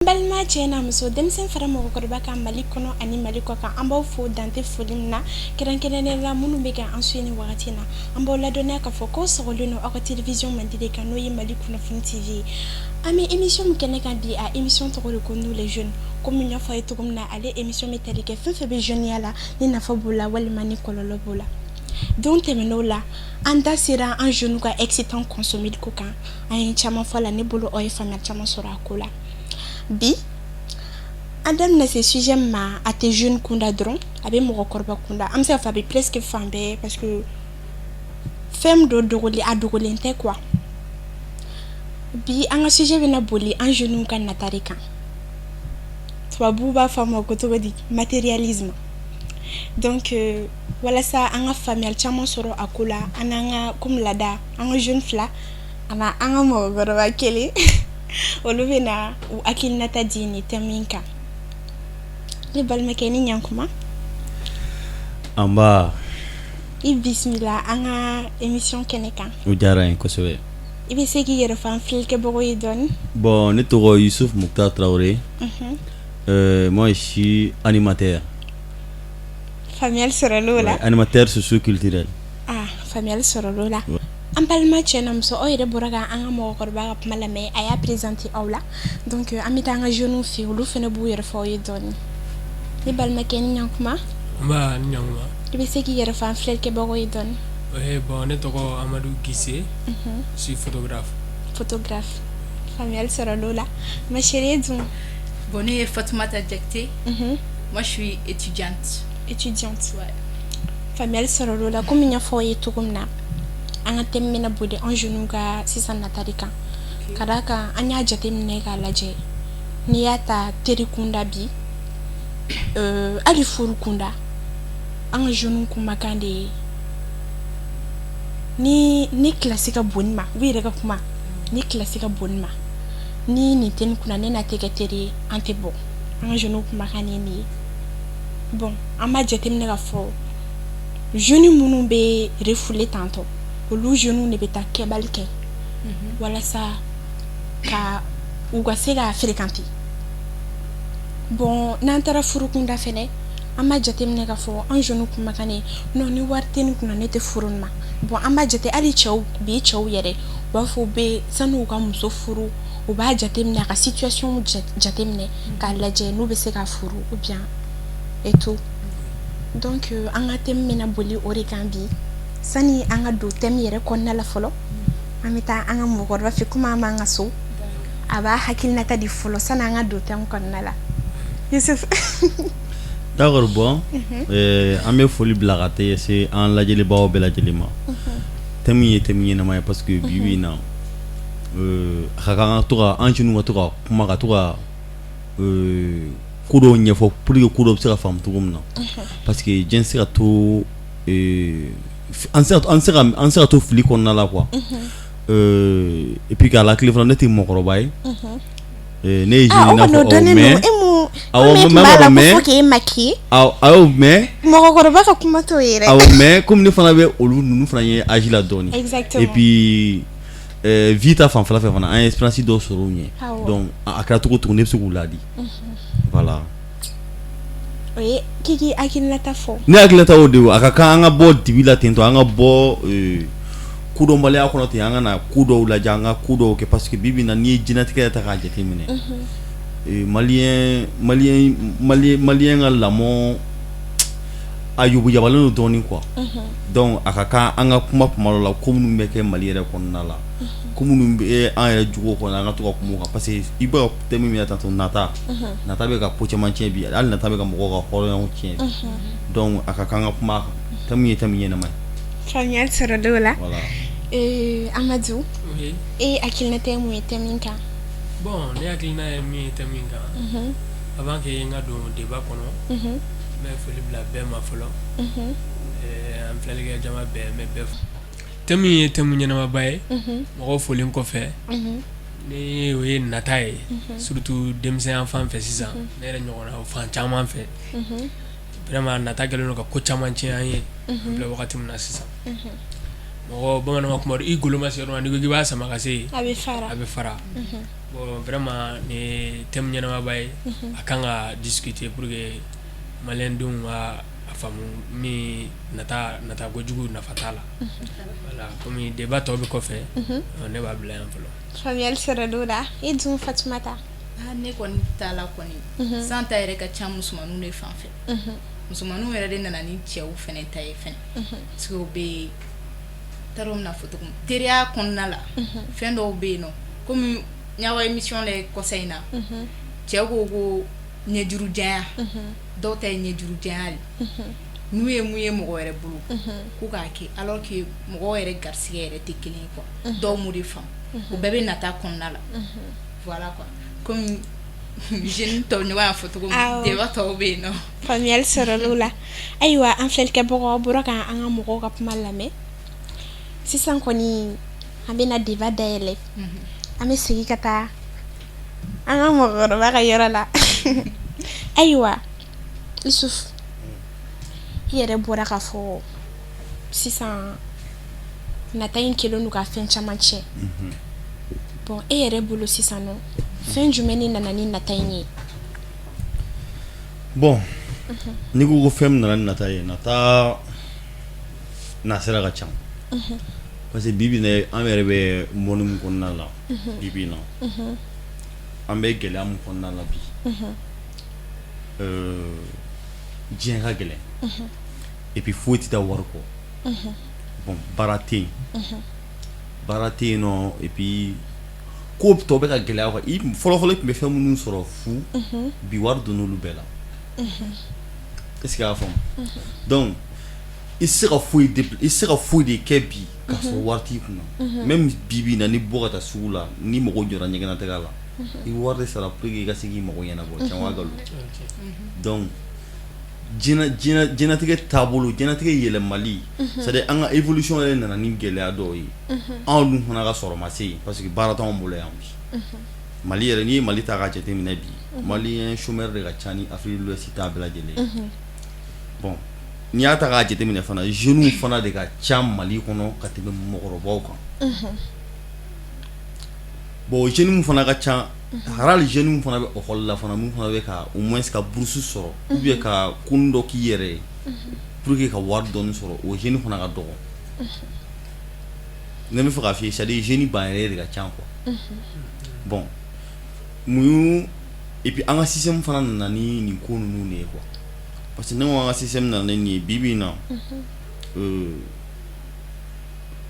Balima cɛ n'a muso, denmisɛn fara mɔgɔkɔrɔba kan, Mali kɔnɔ ani Mali kɔ kan, an b'aw fo dante foli min na. Kɛrɛnkɛrɛnnen la, minnu bɛ ka an suit ni wagati na, an b'aw ladɔnniya k'a fɔ ko sɔgɔlen don aw ka télévision mandi de kan, n'o ye Mali Kunnafoni TV ye. An bɛ émission min kɛnɛ kan bi, a émission tɔgɔ de ko Nous les jeunes. Komi n y'a fɔ a ye cogo min na, ale émission bɛ tali kɛ fɛn fɛn bɛ jeuneya la, ni nafa b'o la walima ni kɔlɔlɔ b'o la. Don tɛmɛn'o la, an da sera an jeunes ka excitant consommer ko kan. An ye caman fɔ la. Ne bolo, aw ye faamuya caman sɔrɔ a ko la. Bi, an da bɛna se sujet min ma, a tɛ jeune kunda dɔrɔn, a bɛ mɔgɔkɔrɔba kunda. An bɛ se k'a fɔ a bɛ presque fan bɛɛ, parce que fɛn min don, dogolen, a dogolen tɛ quoi. Bi, an ka sujet bɛna boli an jeunes ka nata de kan. Tubabuw b'a fɔ a ma ko cogo di? Matérialisme. Donc walasa an ka faamuyali caman sɔrɔ a ko la, an n'an ka, komi laada, an ka jeune fila ani an ka mɔgɔkɔrɔba kelen, olu bɛna u hakilinata di nin thème in kan. Ne balimakɛ, ni ɲankuma. Anba. I bisimila an ka émission kɛnɛ kan. O diyara n ye kosɛbɛ. I bɛ se k'i yɛrɛ fɔ an filɛlikɛbagaw ye dɔɔni? Bon, ne tɔgɔ Yusuf Mukhtar Traoré. Moi, je suis animateur. Faamuyali sɔrɔla o la. Ouais, animateur socio-culturel. Ah, faamuyali sɔrɔla o la. An balima cɛ n'a muso, aw yɛrɛ bɔra ka an ka mɔgɔkɔrɔba ka kuma lamɛn, a y'a présenter aw la. Donc an bɛ taa an ka jeunes fɛ yen, olu fana b'u yɛrɛ fɔ aw ye dɔɔni. Ne balimakɛ, ni ɲankuma. Nba, ni ɲankuma. I bɛ se k'i yɛrɛ fɔ an filɛlikɛbagaw ye dɔɔni? Oui, bon, ne tɔgɔ Amadou Guissé. Je suis photographe. Photographe, faamuyali sɔrɔla o la. Ma chérie, e dun? Bon, ne ye Fatoumata Diakité. Moi, je suis étudiante. Étudiante. Ouais. Faamuyali sɔrɔla o la. Komi n y'a fɔ aw ye cogo min na, an ka thème bɛna boli an jeunes ka sisan nata de kan, ka d'a kan an y'a jateminɛ k'a lajɛ, n'i y'a ta teri kunda bi, hali furu kunda, an ka jeunes kumakan de ye ni classe ka bon ma, u yɛrɛ ka kuma, ni classe ka bon ma, ni nin tɛ nin kunna, ne n'a tɛ kɛ teri ye, an tɛ bɔ. An ka jeunes kumakan ye nin ye. Bon, an b'a jateminɛ k'a fɔ jeunes minnu bɛ refoulé tantɔ, olu jeunes de bɛ taa kɛbali kɛ walasa ka u ka se ka fréquenter. Bon, n'an taara furukunda fɛnɛ, an b'a jateminɛ k'a fɔ an jeunes kumakan ye: non, ni wari tɛ nin kunna, ne tɛ furu nin ma. Bon, an b'a jate hali cɛw bi, cɛw yɛrɛ u b'a fɔ u bɛ sani u ka muso furu, u b'a jateminɛ, a ka situation jateminɛ k'a lajɛ n'u bɛ se ka furu ou bien et tout. Donc an ka thème bɛna boli o de kan bi. Sani an ka don thème yɛrɛ kɔnɔna la fɔlɔ, an bɛ taa an ka mɔgɔkɔrɔba fɛ. Komi an b'an ka so, a b'a hakilinata di fɔlɔ sani an ka don thème kɔnɔna la. Yusuf. D'accord, bon, an bɛ foli bila ka taa se an lajɛlibagaw bɛɛ lajɛlen ma. Thème ye thème ɲɛnama ye, parce que bi bi in na, a ka kan ka to ka an jeunes ka to ka kuma, ka to ka ko dɔw ɲɛfɔ pour que ko dɔw bɛ se ka faamu cogo min na, parce que diɲɛ tɛ se ka to an se ka to fili kɔnɔna la quoi. Et puis k'a la tile fana, ne tɛ mɔgɔkɔrɔba ye, ne ye jeune i n'a fɔ aw, mais awɔ, mais mais faut k'e maquiller. Awɔ, mais mɔgɔkɔrɔba ka kuma t'o ye dɛ. Awɔ, mais comme ne fana bɛ olu ninnu fana ye âge la dɔɔni. Exactement. Et puis vie ta fanfɛla fɛ fana, an ye expérience dɔw sɔrɔ u ɲɛ, donc a kɛra cogo o cogo, ne bɛ se k'u ladi, voilà. O ye k'i k'i hakilinata fɔ. Ne hakilinata o de ye, a ka kan an ka bɔ dibi la ten tɔ, an ka bɔ kodɔnbaliya kɔnɔ ten, an ka na ko dɔw lajɛ, an ka ko dɔw kɛ, parce que bi bi in na, n'i ye diɲɛlatigɛ yɛrɛ ta k'a jateminɛ, malien ka lamɔ a yobuyabalen don dɔɔnin quoi. Donc a ka kan an ka kuma kuma dɔ la, ko minnu bɛ kɛ Mali yɛrɛ kɔnɔna la, ko minnu bɛ an yɛrɛ jogo kɔnɔ, an ka to ka kuma o kan, parce que i bɛ ka thème min na tantôt, nata, nata bɛ ka ko caman tiɲɛ bi, hali nata bɛ ka mɔgɔw ka hɔrɔnyaw tiɲɛ bi. Donc a ka kan an ka kuma a kan. Thème ye thème ɲɛnama ye. Faamuyali sɔrɔla o la. Voilà. Amadu. Oui. E hakilinata ye mun ye thème in kan? Bon, ne hakilina ye min ye thème in kan, avant que n ka don débat kɔnɔ, n bɛ foli bila bɛɛ ma fɔlɔ. An filɛlikɛ jama bɛɛ, n bɛ bɛɛ fo. Thème in ye thème ɲɛnamaba ye. Mɔgɔw folen kɔfɛ, ni o ye nata ye, surtout denmisɛnya fan fɛ sisan, ne yɛrɛ ɲɔgɔnna fan caman fɛ, vraiment nata kɛlen don ka ko caman tiɲɛ an ye. An filɛ wagati min na sisan, Mɔgɔ bamananw ka kuma don, i golo ma se yɔrɔ min na, n'i ko k'i b'a sama ka se yen, a bɛ fara, a bɛ fara. Bon, vraiment nin ye thème ɲɛnamaba ye, a kan ka discuter pour que maliyɛndenw ka a faamu min nata nata kojugu nafa t'a la. Voilà, comme débat tɔ bɛ kɔfɛ, ne b'a bila yan fɔlɔ. Faamuyali sɔrɔ l'o la. E dun, Fatumata? Ah, ne kɔni ta la kɔni, san ta yɛrɛ ka ca musomaninw de fan fɛ. Musomaninw yɛrɛ de nana ni cɛw fɛnɛ ta ye fɛnɛ, parce que o bɛ yen, t'a dɔn n bɛna fɔ cogo min, teriya kɔnɔna la, fɛn dɔw bɛ yen nɔ, komi n y'aw ka émission lajɛ kɔsa in na, cɛw ko ko ɲɛjuru janya, dɔw ta ye ɲɛjuru janya de, n'u ye mun ye mɔgɔ wɛrɛ bolo k'u k'a kɛ, alors que mɔgɔw yɛrɛ garisɛgɛ yɛrɛ tɛ kelen ye quoi. Dɔw m'o de faamu, o bɛɛ bɛ nata kɔnɔna la. Voilà quoi, komi jeune tɔw ɲɔgɔn y'a fɔ cogo min, débat tɔw bɛ yen nɔ. Faamuyali sɔrɔ l'o la. Ayiwa, an filɛlikɛbagaw bɔra ka an ka mɔgɔw ka kuma lamɛn. Sisan kɔni, an bɛna débat dayɛlɛ. An bɛ segin ka taa an ka mɔgɔkɔrɔba ka yɔrɔ la. Ayiwa, Isuf, i yɛrɛ bɔra k'a fɔ sisan nata in kɛlen don ka fɛn caman tiɲɛ. Bon, e yɛrɛ bolo sisan nɔ, fɛn jumɛn de nana ni nata in ye? Bon, n'i ko ko fɛn min nana ni nata ye, nata nasira ka ca, parce que bi bi in na, an yɛrɛ bɛ monde min kɔnɔna la bi bi in na, an bɛ gɛlɛya min kɔnɔna la bi, diɲɛ ka gɛlɛn, et puis foyi tɛ taa wari kɔ. Bon, baara tɛ yen, baara tɛ yen nɔ, et puis ko tɔ bɛ ka gɛlɛya quoi. I fɔlɔ fɔlɔ, i tun bɛ fɛn minnu sɔrɔ fu, bi wari donn'olu bɛɛ la. Est ce que y'a faamu? Donc i tɛ se ka foyi i tɛ se ka foyi de kɛ bi k'a sɔrɔ wari t'i kunna. Même bi bi in na, ni bɔ ka taa sugu la, ni mɔgɔ jɔra ɲɛgɛnnatigɛ la, i bɛ wari de sara pour que i ka se k'i mago ɲɛnabɔ. Tiɲɛ wa nkalon? Donc diɲɛnatigɛ taabolo, diɲɛnatigɛ yɛlɛmali, c'est à dire an ka évolution yɛrɛ nana ni gɛlɛya dɔw ye. Anw dun fana ka sɔrɔ ma se yen, parce que baara t'anw bolo yan bi. Mali yɛrɛ, n'i ye Mali ta k'a jateminɛ bi, malien chômeur de ka ca ni Afrique de l'Ouest ta bɛɛ lajɛlen ye. Bon, n'i y'a ta k'a jateminɛ fana, jeunes fana de ka ca Mali kɔnɔ ka tɛmɛ mɔgɔkɔrɔbaw kan. Bon, jeunes fana ka ca, hali jeunes fana bɛ école la fana, mun fana bɛ ka au moins ka bourse sɔrɔ ou bien ka kun dɔ k'i yɛrɛ ye pour que ka wari dɔɔni sɔrɔ, o jeune fana ka dɔgɔ. Ne bɛ fɛ k'a f'i ye, c'est à dire jeune ban yɛrɛ de ka ca quoi. Bon, mun, et puis an ka système fana nana ni nin ko ninnu de ye quoi, parce que ne ko an ka système nana ni nin ye. Bi bi in na,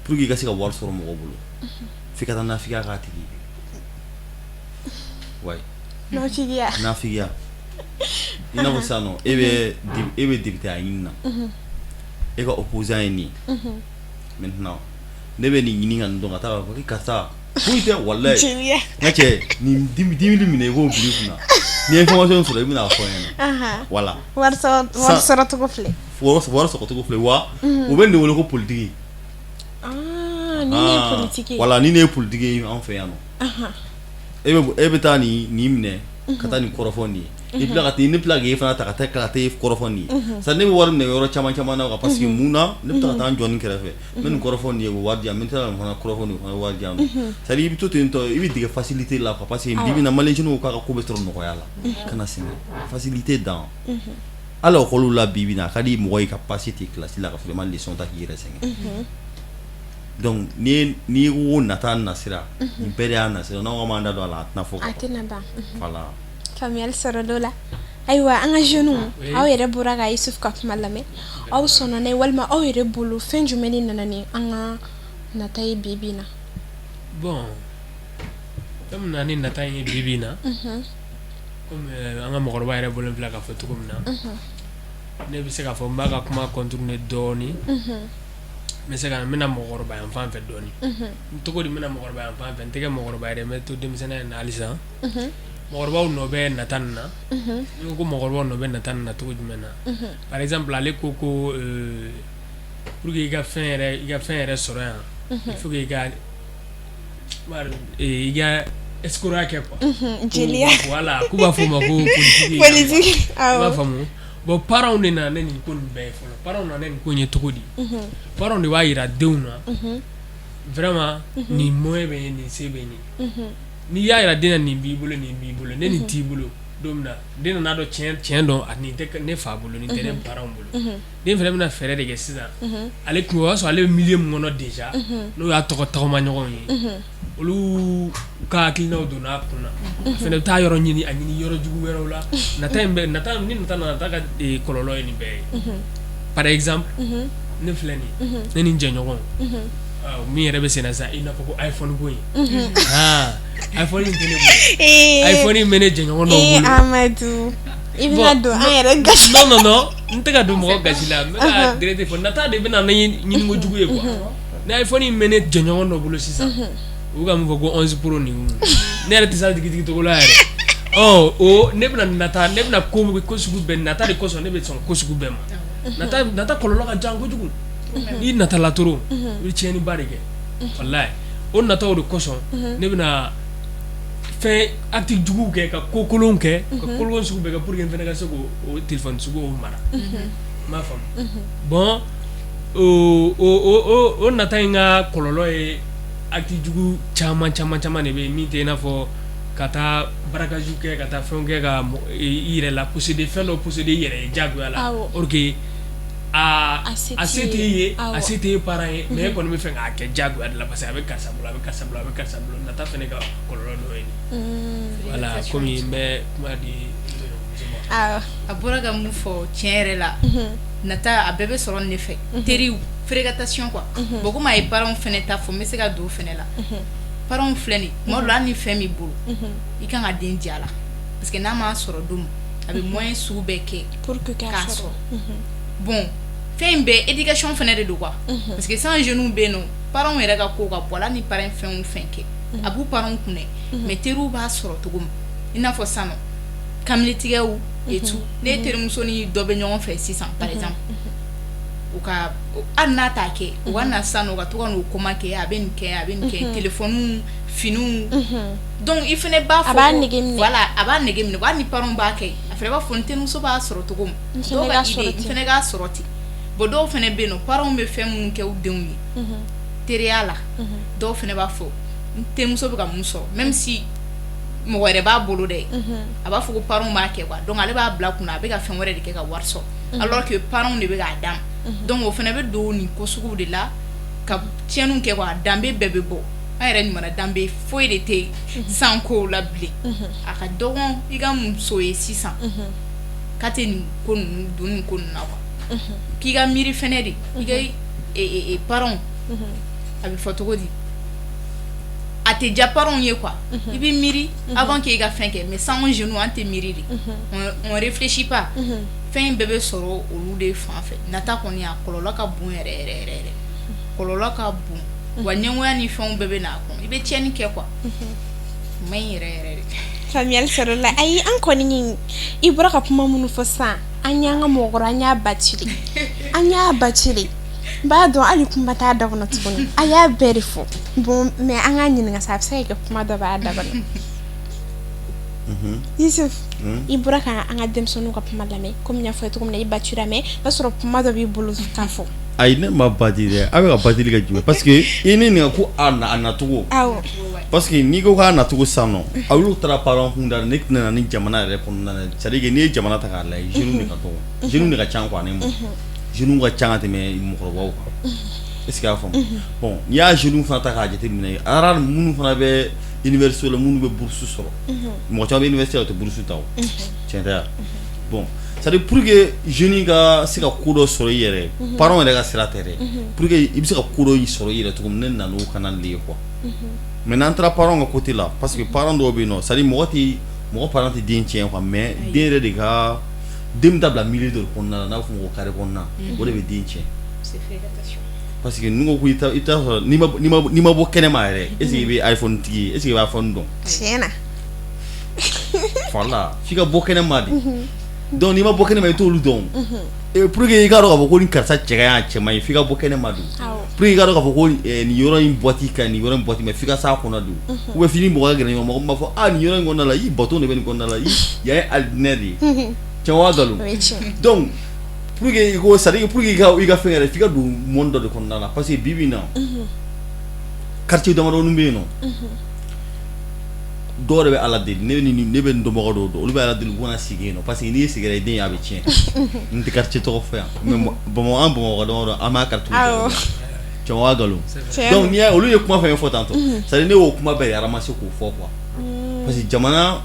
pour que i ka se ka wari sɔrɔ mɔgɔ bolo, f'i ka taa nafigiya k'a tigi ye, ouais. Nafigiya? Nafigiya. I n'a fɔ sisan nɔ, e bɛ député ya ɲini na, e ka opposant ye nin ye. Maintenant ne bɛ nin ɲini ka nin dɔn ka taa k'a fɔ ko karisa foyi tɛ, walayi n ka cɛ, nin 10 000 minɛ, i k'o bila i kunna, ni information sɔrɔ, i bɛna a fɔ n ɲɛna. Voilà. Wari sɔrɔ cogo filɛ. Wari sɔrɔ cogo filɛ wa. U bɛ nin wele ko politique. Ah, ni ne ye politique ye. Voilà, ni ne ye politique ye anw fɛ yan nɔ, e bɛ taa nin minɛ ka taa nin kɔrɔfɔ nin ye, i tila ka taa ne tila k'e fana ta ka taa e kɔrɔfɔ nin ye. C'est ne bɛ wari minɛ yɔrɔ caman caman na, parce que mun na, ne bɛ taa ka taa n jɔ nin kɛrɛfɛ, n bɛ nin kɔrɔfɔ nin ye, o bɛ wari di yan, n bɛ taa nin fana kɔrɔfɔ nin, o fana bɛ wari di yan nɔ. C'est à dire i bɛ to ten tɔ, i bɛ dege facilité la quoi, parce que bi bi in na, maliyɛn ko k'a ka ko bɛ sɔrɔ nɔgɔya la, kana sɛgɛn, facilité dan. Hali école la bi bi in na, a ka di mɔgɔ ye ka passer ten classe la ka sɔrɔ i ma leçon ta k'i yɛrɛ sɛgɛn. Donc n'i ko nata nasira, nin bɛɛ de y'a nasira. N'aw ko m'an da don a la, a tɛna fɔ. A tɛna ban. Voilà. Faamuyali sɔrɔ l'o la. Ayiwa, an ka jeunes, aw yɛrɛ bɔra ka Yusuf ka kuma lamɛn. Aw sɔnna n'a ye walima aw yɛrɛ bolo, fɛn jumɛn de nana ni an ka nata ye bi bi in na? Bon, fɛn min nana ni nata in ye bi bi in na, komi an ka mɔgɔkɔrɔba yɛrɛ bɔlen filɛ k'a fɔ cogo min na, ne bɛ se k'a fɔ n b'a ka kuma contourner dɔɔnin. N bɛ se ka n bɛna mɔgɔkɔrɔba yan fan fɛ dɔɔnin. Cogo di n bɛna mɔgɔkɔrɔba yan fan fɛ? N tɛ kɛ mɔgɔkɔrɔba yɛrɛ, n bɛ to denmisɛnninya in na halisa. Mɔgɔkɔrɔbaw nɔ bɛ nata nin na. Ni ko mɔgɔkɔrɔbaw nɔ bɛ nata nin na cogo jumɛn na? Par exemple, ale ko ko pour que i ka fɛn yɛrɛ sɔrɔ yan, il faut que i ka escroc kɛ quoi. Jeliya. Voilà, k'u b'a fɔ o ma ko politique. Politique. I b'a faamu. Bon, parents de nana ne nin ko nin bɛɛ ye fɔlɔ. Parents nana nin ko in ye cogo di? Parents de b'a jira denw na vraiment, nin moyen bɛ yen, nin se bɛ nin. N'i y'a jira den na, nin b'i bolo, nin b'i bolo, ne nin t'i bolo, don min na den nana dɔn tiɲɛ dɔn, a nin tɛ ne fa bolo, nin tɛ ne parents bolo, den fana bɛna fɛɛrɛ de kɛ sisan. Ale tun, o y'a sɔrɔ ale bɛ milieu min kɔnɔ déjà, n'o y'a tɔgɔ tagama ɲɔgɔn ye, olu ka hakilinaw donna a kun na. A fana bɛ taa yɔrɔ ɲini, a ɲini yɔrɔ jugu wɛrɛw la. Nata in bɛ nata ni nata nana ta ka kɔlɔlɔ ye nin bɛɛ ye. Par exemple, ne filɛ nin ye, ne ni n jɛɲɔgɔn min yɛrɛ bɛ sen na sisan, i n'a fɔ ko iPhone ko in, iPhone in tɛ ne bolo, iPhone in bɛ ne jɛɲɔgɔn dɔw bolo. Amadu, i bɛna don an yɛrɛ gasi. Non, non, non, n tɛ ka don mɔgɔ gasi la, n bɛ ka direct fɔ. Nata de bɛ na ni ɲiniko jugu ye quoi. Ni iPhone in bɛ ne jɛɲɔgɔn dɔ bolo sisan, u bɛ ka mun fɔ ko 11 Pro nin, ne yɛrɛ tɛ se a tigitigi cogo la yɛrɛ. Ɔ o ne bɛna nata, ne bɛna ko sugu bɛɛ nata de kosɔn, ne bɛ sɔn ko sugu bɛɛ ma. Nata kɔlɔlɔ ka jan kojugu. N'i natala trop, i bɛ tiɲɛniba de kɛ, walayi. O nataw de kosɔn ne bɛna fɛn acte juguw kɛ, ka ko kolonw kɛ, ka kolon sugu bɛɛ kɛ pour que n fana ka se k'o téléphone sugu o mara. N m'a faamu. Bon, o nata in ka kɔlɔlɔ ye acte jugu caman caman caman de bɛ yen, min tɛ i n'a fɔ ka taa braquage kɛ, ka taa fɛnw kɛ, ka i yɛrɛ la posséder, fɛn dɔ posséder i yɛrɛ ye diyagoya la, or que a se t'e ye, a se t'e parent ye, mais e kɔni bɛ fɛ k'a kɛ diyagoya de la parce que a bɛ karisa bolo, a bɛ karisa bolo, a bɛ karisa bolo. Nata fana ka kɔlɔlɔ dɔ ye nin. Voilà, komi n bɛ kuma di ma. A bɔra ka mun fɔ, tiɲɛ yɛrɛ la, nata a bɛɛ bɛ sɔrɔ nin de fɛ, teriw, fréquentation quoi. Bon, komi a ye parents fana ta fɔ, n bɛ se ka don o fana la. Parents filɛ nin, tuma dɔ la, hali ni fɛn b'i bolo, i kan ka den diya la, parce que n'a m'a sɔrɔ don min, a bɛ moyen sugu bɛɛ kɛ pour que k'a sɔrɔ. Bon, fɛn in bɛɛ éducation fana de don quoi, parce que sans jeunes bɛ yen nɔ, parents yɛrɛ ka ko ka bɔ a la. Ni parents fɛn o fɛn kɛ, a b'u parents kun dɛ, mais teriw b'a sɔrɔ cogo min, i n'a fɔ sisan nɔ kamaletigɛw et tout. Ne terimuso ni dɔ bɛ ɲɔgɔn fɛ sisan, par exemple, u ka hali n'a t'a kɛ, u ka na sisan nɔ, u ka to ka n'o kuma kɛ, a bɛ nin kɛ, a bɛ nin kɛ, téléphone, finiw. Donc i fana b'a fɔ a b'a nege minɛ. Voilà, a b'a nege minɛ. Hali ni parents b'a kɛ, a fana b'a fɔ n terimuso b'a sɔrɔ cogo min, dɔw ka idée, n fana k'a sɔrɔ ten. Bon, dɔw fana bɛ yen nɔ, parents bɛ fɛn minnu kɛ u denw ye teriya la, dɔw fana b'a fɔ n terimuso bɛ ka mun sɔrɔ, même si mɔgɔ wɛrɛ b'a bolo dɛ, a b'a fɔ ko parents b'a kɛ quoi. Donc ale b'a bila kunna, a bɛ ka fɛn wɛrɛ de kɛ ka wari sɔrɔ, alors que parents de bɛ k'a d'a ma. Donc o fana bɛ don nin ko suguw de la ka tiɲɛniw kɛ quoi. Danbe bɛɛ bɛ bɔ an yɛrɛ ɲuman, danbe foyi de tɛ san kow la bilen. A ka dɔgɔn i ka muso ye sisan k'a tɛ nin ko ninnu don nin ko ninnu na quoi. K'i ka miiri fɛnɛ de, i ka parents, a bɛ fɔ cogo di, a tɛ diya parents ye quoi. I bɛ miiri avant que i ka fɛn kɛ, mais sans jeunes, an tɛ miiri de, on réfléchit pas. Fɛn in bɛɛ bɛ sɔrɔ olu de fan fɛ. Nata kɔni, a kɔlɔlɔ ka bon yɛrɛ yɛrɛ yɛrɛ yɛrɛ, kɔlɔlɔ ka bon wa. Ɲɛngoya ni fɛnw bɛɛ bɛ na a kɔnɔ, i bɛ tiɲɛni kɛ quoi. O man ɲi yɛrɛ yɛrɛ de. Faamuyali sɔrɔ la. Ayi, an kɔni, i bɔra ka kuma minnu fɔ sisan, an y'an ka mɔgɔkɔrɔ, an y'a batiri, an y'a batiri. N b'a dɔn hali kuma t'a da kɔnɔ tuguni, a y'a bɛɛ de fɔ. Bon, mais an k'a ɲininka sa, a bɛ se ka kɛ kuma dɔ b'a da kɔnɔ. Yusuf, i bɔra ka an ka denmisɛnninw ka kuma lamɛn, komi n y'a fɔ ye cogo min na, i batira, mais o b'a sɔrɔ kuma dɔ b'i bolo k'a fɔ. Ayi, ne ma bati dɛ, a bɛ ka batili kɛ jumɛn? Parce que i ne ɲininka ko a na a nacogo. Parce que n'i ko k'a nacogo sisan nɔ, a olu taara parents kun da, ne tɛna na ni jamana yɛrɛ kɔnɔna na. C'est à dire que n'i ye jamana ta k'a lajɛ, jeunes de ka dɔgɔ, jeunes de ka ca quoi. Ne ma, jeunes ka ca ka tɛmɛ mɔgɔkɔrɔbaw kan, est ce que y'a faamu? Bon, n'i y'a jeunes fana ta k'a jateminɛ, rare minnu fana bɛ université la, minnu bɛ bourse sɔrɔ, mɔgɔ caman bɛ université la, o tɛ bourse ta, o tiɲɛ tɛ wa? Bon, c'est à dire, pour que jeune ka se ka ko dɔ sɔrɔ i yɛrɛ, parents yɛrɛ ka sira tɛ dɛ, pour que i bɛ se ka ko dɔ sɔrɔ i yɛrɛ cogo min, ne nana o canal de ye quoi. Mais n'an taara parents ka côté la, parce que parents dɔw bɛ yen nɔ, c'est à dire mɔgɔ tɛ mɔgɔ parent tɛ den tiɲɛ quoi, mais den yɛrɛ de ka den bɛ taa bila milieu dɔ de kɔnɔna la, n'a bɛ fɔ o ma ko carré kɔnɔna, o de bɛ den tiɲɛ. Parce que n'u ko i t'a sɔrɔ, n'i ma bɔ kɛnɛma yɛrɛ, est ce que i bɛ iPhone tigi ye? Est ce que i bɛ iPhone dɔn? Tiɲɛ na. Voilà, f'i ka bɔ kɛnɛma de. Donc n'i ma bɔ kɛnɛma, i t'olu dɔn. Et pour que i k'a dɔn k'a fɔ ko ni karisa cɛ ka ɲi, a cɛ man ɲi, f'i ka bɔ kɛnɛma de. Pour que i k'a dɔn k'a fɔ ko nin yɔrɔ in boîte ka ɲi, nin yɔrɔ in boîte, mais f'i ka s'a kɔnɔ de. Ou bien f'i ni mɔgɔ ka gɛrɛ ɲɔgɔn, mɔgɔ min b'a fɔ: a nin yɔrɔ in kɔnɔna la, i bateau de bɛ nin kɔnɔna la, yan ye alijinɛ de ye. Tiɲɛ wa nkalon? Donc pour que i ko, c'est à dire pour que i ka fɛn yɛrɛ, f'i ka don monde dɔ de kɔnɔna la, parce que bi bi in na, quartier damadɔni bɛ yen nɔ, dɔw de bɛ Ala deli. Ne ni ne bɛ n dɔnbaga dɔw dɔn, olu bɛ Ala deli u kana sigi yen nɔ, parce que n'i ye sigira i den ye, a bɛ tiɲɛ. N tɛ quartier tɔgɔ fɔ yan, mais Bamakɔ, an Bamakɔ damadɔ, an b'a quartier dɔn. Tiɲɛ wa nkalon? Donc n'i y'a olu ye kuma fɛn fɔ tantôt, c'est à dire ne y'o kuma bɛɛ de ramasser k'o fɔ quoi, parce que jamana,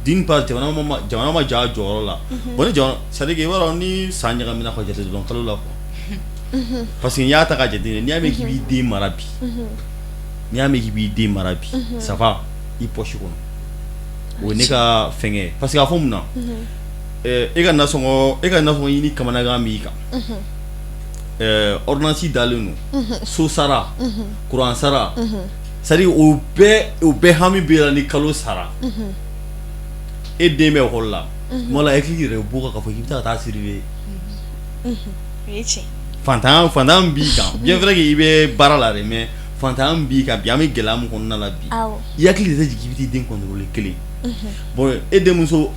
d'une part, jamana ma jɔ a jɔyɔrɔ la. Bon, ni jamana, c'est à dire que i b'a dɔn ni san ɲagamina ka jate dɔrɔn kalo la quoi, parce que n'i y'a ta k'a jateminɛ, n'i y'a mɛn k'i b'i den mara bi, n'i y'a mɛn k'i b'i den mara bi, ça va i poche kɔnɔ. O ye ne ka fɛnkɛ, parce que a fɔ mun na, e ka nasɔngɔ ɲini kamanagan b'i kan, ordonnance dalen don, so sara, courant sara, c'est à dire o bɛɛ hami b'e la. Ni kalo sara, e den bɛ école la, tuma la hakili yɛrɛ bɔ k'a fɔ k'i bɛ taa ka taa surveiller. Fantanya b'i kan, bien vrai que i bɛ baara la dɛ, mais fantanya b'i kan bi. An bɛ gɛlɛya min kɔnɔna la bi, i hakili de tɛ jigin k'i bɛ t'i den contrôler kelen. Bon, e denmuso,